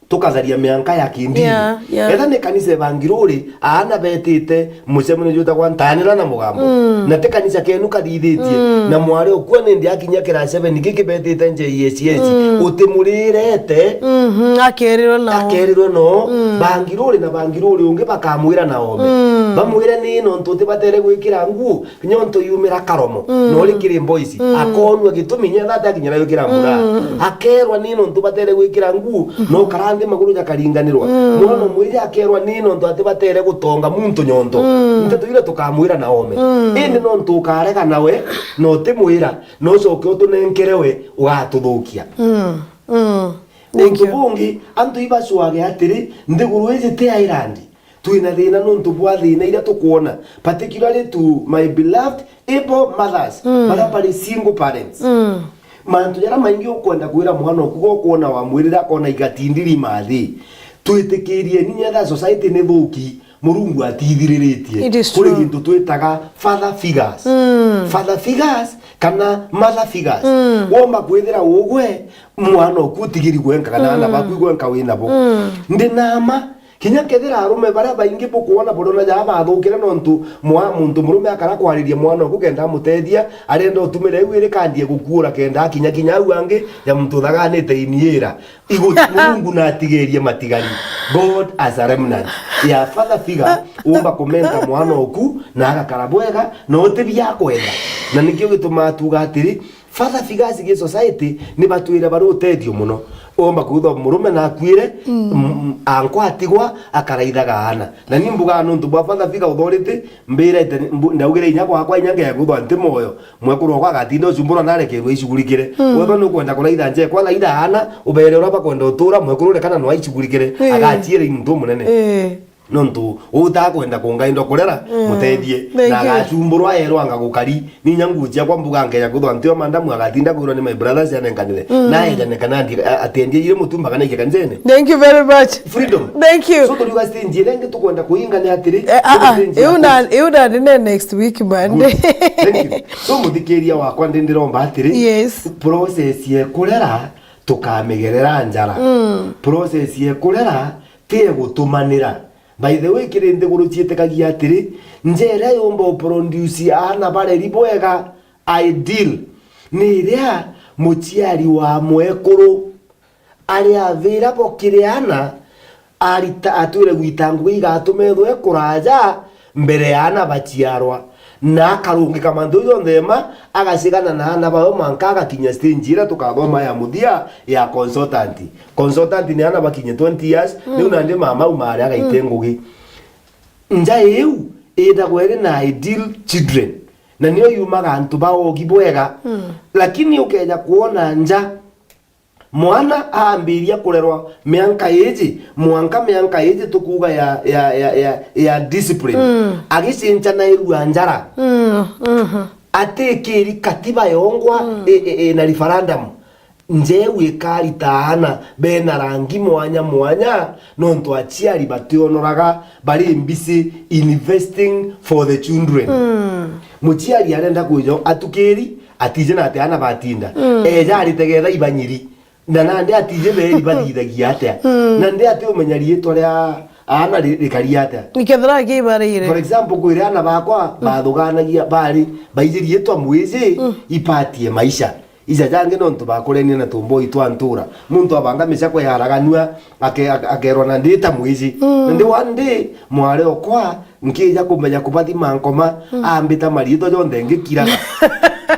tukatharia mianka ya kindini. Yeah, yeah. Etha ni kanisa ebangiruri, aana betite mucemanio jwitagwa Ntanira na Mugambo. Mm. Na ti kanisa kenu kathithitie. Mm. Na mwari ukua nindi akinya kira seven giki betite J S S. Mm. Utimurirete. Mhm, akerirwe nao. Akerirwe nao. Mm. Bangiruri na bangiruri ungi bakamwira na ome. Mm. Bamwire ni nontu utibatere gwikira nguo, nontu yumira karomo. Mm. Na uri kiri mboisi. Mm. Akonua gitumi nyetha ati akinyira gwikira mbura. Mm. Akerwa ni nontu batere gwikira nguo, no kara nthi maguru jakaringanirwa. Mm. Mwana mwiri akerwa ni nontu ati batere gutonga muntu nyonto. Mm. Nteto iria tukamwira na ome. Mm. Indi nontu ukarega nawe, na utimwira, na ucoke utunenkere we, ugatuthukia. Mm. Mm. Thank you. Untu bungi, antu ibacwage atiri, nthiguru iji ti Ireland. Twina thina nontu bwa thina iria tukwona, particularly to my beloved able mothers, mm, baria bari single parents. Mm. Mantu jaria maingi ukwenda kwira mwana oku, gokwona wamwirira akona igatindiri mathi. Twitikirie ni nyetha society ni thuki, Murungu atithiriritie. It is true. Kuri gintu twitaga father figures. Mm. Father figures kana mother figures. Mm. Womba kwithira ugwe mwana oku utigiri gwenka kana ana, mm, baku gwenka wina bo. Mm. Ndi na ma, kinya kethira arume baria baingi bukwona burona jaa bathukire nontu mwa-, muntu murume akara kwariria mwana oku kenda amutethia, arenda utumire iu iri kandi egukuura kenda akinya kinya au angi ya muntu uthaganite iniira. Igu-, Murungu natigerie matigari. God as a remnant. Ya father figure, umba kumenta mwana oku na agakara bwega, na uti biakwenda. Na nikio gitumaa tuga atiri, father figures gi society ni batwire bari utethio muno. Omba kwithwa murume nakuire, mm, m-, ankwa atigwa, akaraithaga aana. Na ni mbugaa nontu bwa father figure authority, mbirete, mbu-, ndaugire inya gwakwa, inya ngeya kwithwa nti moyo, mwekuru wakwa agatinda ucumbura na arekerwe icugurikire. Mm. Wethwa nukwenda kuraitha njekwa, raitha aana, ubere uria bakwenda utura, mwekuru uria kana no aicugurikire, mm, agaciire i muntu umunene. Eh. Nontu utakwenda kungainda kurera, mm, mutethie. Thank you. Na agacumburwa erwa anga gukari. Ni inya nguo ciakwa mbuga nkeja kwithwa ntio mandamu agatinda kwirwa ni my brothers anenkanire. Mm. Na ejane kana ndi-, a-, atendie ire mutumba kana ike kanisene. Thank you very much. Freedom. Thank you. So turiuga stage iria ingi tukwenda kuinga ni atiri, eh, ah, ah, stage ya iu na, iu na ni next week Monday. Good. Thank you. So muthikiria wakwa ndi ndiromba atiri, yes, process ya kurera tukamigerera njara. Mm. Process ya kurera ti ya gutumanira. By the way, kiri nthiguru ciitikagia atiri, njira iria yumba uproduce aana bareri bwega, ideal, ni iria muciari wa mwekuru ari avira bo kiri aana, arita-, atwire gwita ngugi igatuma ethwe kuraja mbere ya aana baciarwa, na akarungika mantu jau jonthe ma, agacigana na aana bawe mwanka agakinya stage iria tukathoma ya muthia ya consultant. Consultant ni aana bakinye twenty years, mm, riu nandi mama auma aria agaite, mm, ngugi. Nja iu itagwa iri na ideal children, na nio yumaga antu ba ogi bwega. Mm. Lakini ukeja kuona nja, mwana aambiria kurerwa mianka iji, mwanka mianka iji tukuuga ya, ya, ya, ya, ya discipline. Mm. Agicinca na irua njara. Mm, mhm. Atikiri katiba yongwa, mm, i, i, i, na referendum. Njeu ikarita aana bena rangi mwanya mwanya, nontu aciari bationoraga bari busy investing for the children. Mm. Muciari arenda kwija atukiri, atije na ati aana batinda. Mm. Eja arite getha ibanyiri. Na nandi atije beri bathithagia atia. Mm. Na ndi ati umenya riitwa ria aana ri-, rikari atia. Nikethira akibarire. For example, kwire aana bakwa, mm, bathuganagia bari, baiji riitwa Mwiji, mm, ipatie maisha. Ija jangi nontu bakurenia na tumboi twa ntura. Muntu abanga micakwe yaraganua, ake-, ake-, akerwa na ndita Mwiji. Mm. Na ndi one day, mwari okwa, nkija kumenya kubathima nkoma, mm, ambita mariitwa jonthe ngikira.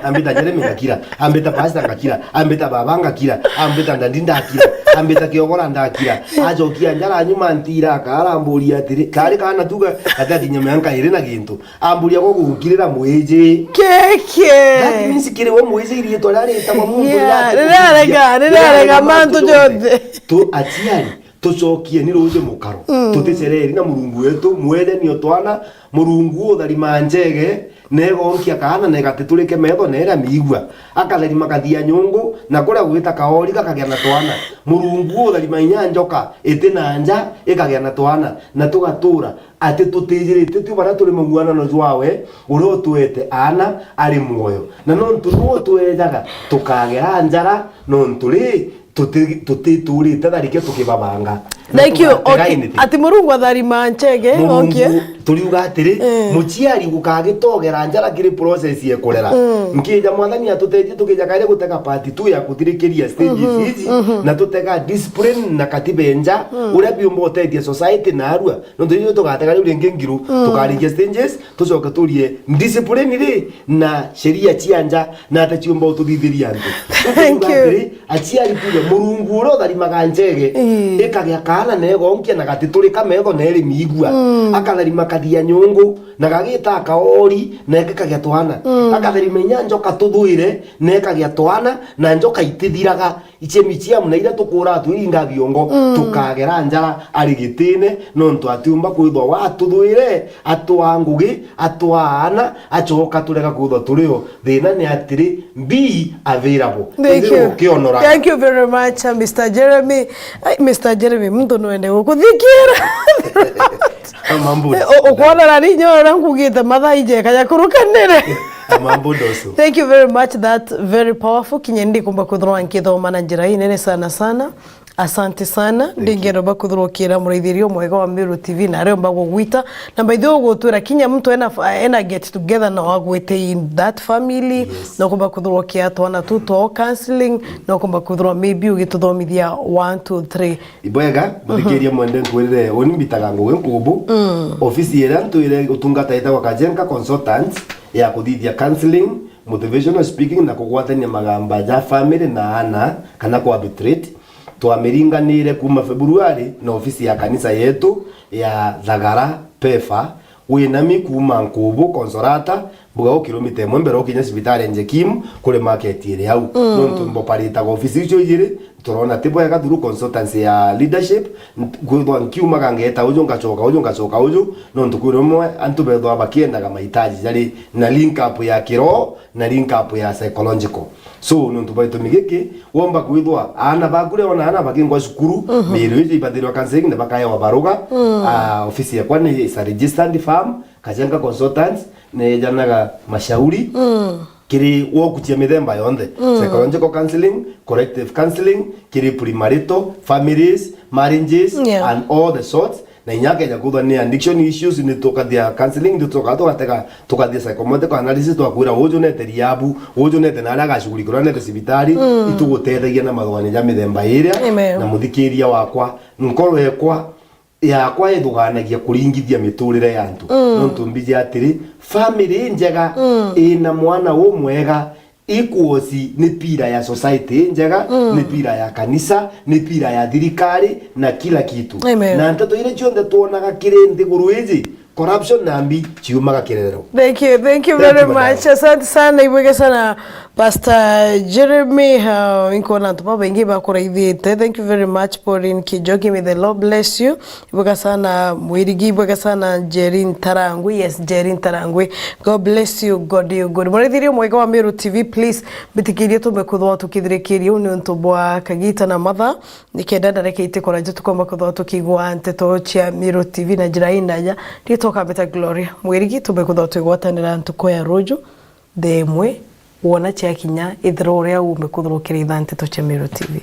Ambita Jeremy ngakira, ambita Pastor ngakira, ambita Baba ngakira, ambita Ndandi ndakira, ambita Kiogora ndakira. Ajokia njara nyuma ntira, akaramburia atiri, kari kana tuga, gatakinya mianka iri na gintu. Amburia gwa gukirira Mwiji. Keke. That means kiri we Mwiji iriitwa riria ritagwa muntu. Yeah, riria rirarega, riria rirarega mantu jonthe. Tu aciari, tucokieni ruuji mukaro. Mm. Tuticereri na Murungu wetu, mwene nio twana, Murungu utharima njege, na igonkia kaana na igatiturike metho na iria miigua. Akatharima kathia nyungu, na kuria gwita kaori gakagea na twana. Murungu utharima inya njoka, iti na nja, ikagea na twana, na tugatura. Ati tutijirite tio baria turi muguanano jwawe, uria utwete aana ari mwoyo. Na nontu niwe utwejaga, tukagera njara, nontu ri, tuti-, tutiturite tharike tukibabanga. Na thank you. Tugatega. Okay. Anything. Ati Murungu atharima nchege, Murungu, okay. Turiuga atiri, eh, muciari gukagitogera njara kiri process ya kurera. Mm. Nkija Mwathani atuteithie tukija kairi gutega part two ya kuthirikiria stages, mhm, ici, mhm, na tutega discipline na katiba nja, mm, uria biumba utethia society na arua. Nontu ithui tugatega riu ringi ngiru, mm, tukarikia stages, tucoke turie discipline ri na sheria cia nja, na ata ciumba ututhithiria antu. Thank you. Atiri, aciari tuge, Murungu uria utharimaga nchege, mm, ikagea kaana na igonkia na gatiturika metho na iri miigua, mm, akatharima kathia nyungu, na gagita kaori, na ikagea twana. Mm. Akatharima inya njoka tuthwire, na ikagea twana, na njoka itithiraga. Ichemi cia muna iria tukuraga twiringa biongo, mm, tukagera njara ari gitine, nontu atiumba kwithwa watuthwire, atwaa ngugi, atwaa aana, acoka turega kwithwa turio. Thina ni atiri, be available. Thank you. Ethirwa ukionora. Thank you very much, uh, Mister Jeremy. Ai, Mister Jeremy, muntu nwende gukuthikira. Mambo. Eh, u-, ukwona na ninya uria nkugite mathaa ijeka ya kurukanire. Mambo doso. Thank you very much. That very powerful. Kinya ndikumba kwithirwa nkithoma na njira inene sana sana. Asante sana. Thank you. Ndingenda ba kwithirwa ukira muraithiria mwega wa Meru T V na aria umba gugwita. Na by the way, ugutwira kinya muntu ena fa-, ena get together na wagwite in that family. Yes. Na kumba kwithirwa ukia twana tu two counseling. Na kumba kwithirwa maybe ugituthomithia one, two, three. Ibwega, mhm, muthikiria mwende nkwirire, uni mbitaga Ngugi Nkubu. Mm. Ofisi iria ntwire utungata itagwa Kajenga Consultants, ya kuthithia counseling, motivational speaking na kugwatania magamba ja family na ana kana ku arbitrate. Twamiringanire kuma February na ofisi ya kanisa yetu ya Thagara, Pefa, winami kuma Nkubu, Consolata, mbuga u kilomita imwe mbere ukinya cibitari ya Njekim, kuri market iri au. Mm. Nontu mboparitaga ofisi icio ijiri, turona ti bwega through consultancy ya leadership, nt-, kwithwa nkiumaga ngeta uju, ngacoka uju, ngacoka uju, nontu kwi rumwe antu bethwa bakiendaga mahitaji jari na link up ya kiroho na link up ya psychological. So, nontu bwa gitumi giki, womba kwithwa aana baku riria ona aana bakingwa cukuru, mhm, miiri iji ibathirwa counseling na bakaewa baruga. Mm. Ah, ofisi yakwa ni is a registered firm, Kajenga Consultants, nejanaga mashauri, mm, kiri woku cia mithemba yonthe. Mm. Psychological counseling, corrective counseling, kiri premarital, families, marriages, yeah, and all the sorts. Na inya akeja kwithwa ni addiction issues, ni tukathia counseling, ni tuka-, tugatega, tukathia psychomotor analysis, twakwira uju nete riabu, uju nete na aria agashughulikirwa nete cibitari, mm, ituguteithagia na mathugania ja mithemba iria. Amen. Na muthikiria wakwa, nkoro ekwa, yakwa ithuganagia kuringithia miturire ya antu. Mm. Nontu mbiji atiri, family injega, mm, ina mwana umwega, Equals ni pira ya society njega, ni pira ya kanisa, ni pira ya thirikari na kila kitu. Amen. Na nteto iria cionthe twonaga kiri nthiguru iji, corruption na mbi ciumaga kirerero. Thank you, thank you Thank very you, madam. much. Asante sana, ibwege sana Pastor Jeremy. Uh, inkona antu babaingi bakuraithite. Thank you very much, Pauline Kijoki. May the Lord bless you. Ibwega sana Mwirigi, ibwega sana Jerin Tarangwi. Yes, Jerin Tarangwi. God bless you, God you good. Muraithiria mwega wa Meru T V, please mbitikirie tumbe kuthwa tukithirikiria uu ni untu bwa kagita na matha, nikenda ndareke itikoranja tukomba kuthwa tukigwa nteto cia Meru T V na njira indaya. Riitwa ukambita Gloria Mwirigi, tumbe kuthwa twigwatanira ntuku ya ruju thaa imwe, wona ciakinya ithira uria umbe kuthwa ukiritha nteto cia Meru T V.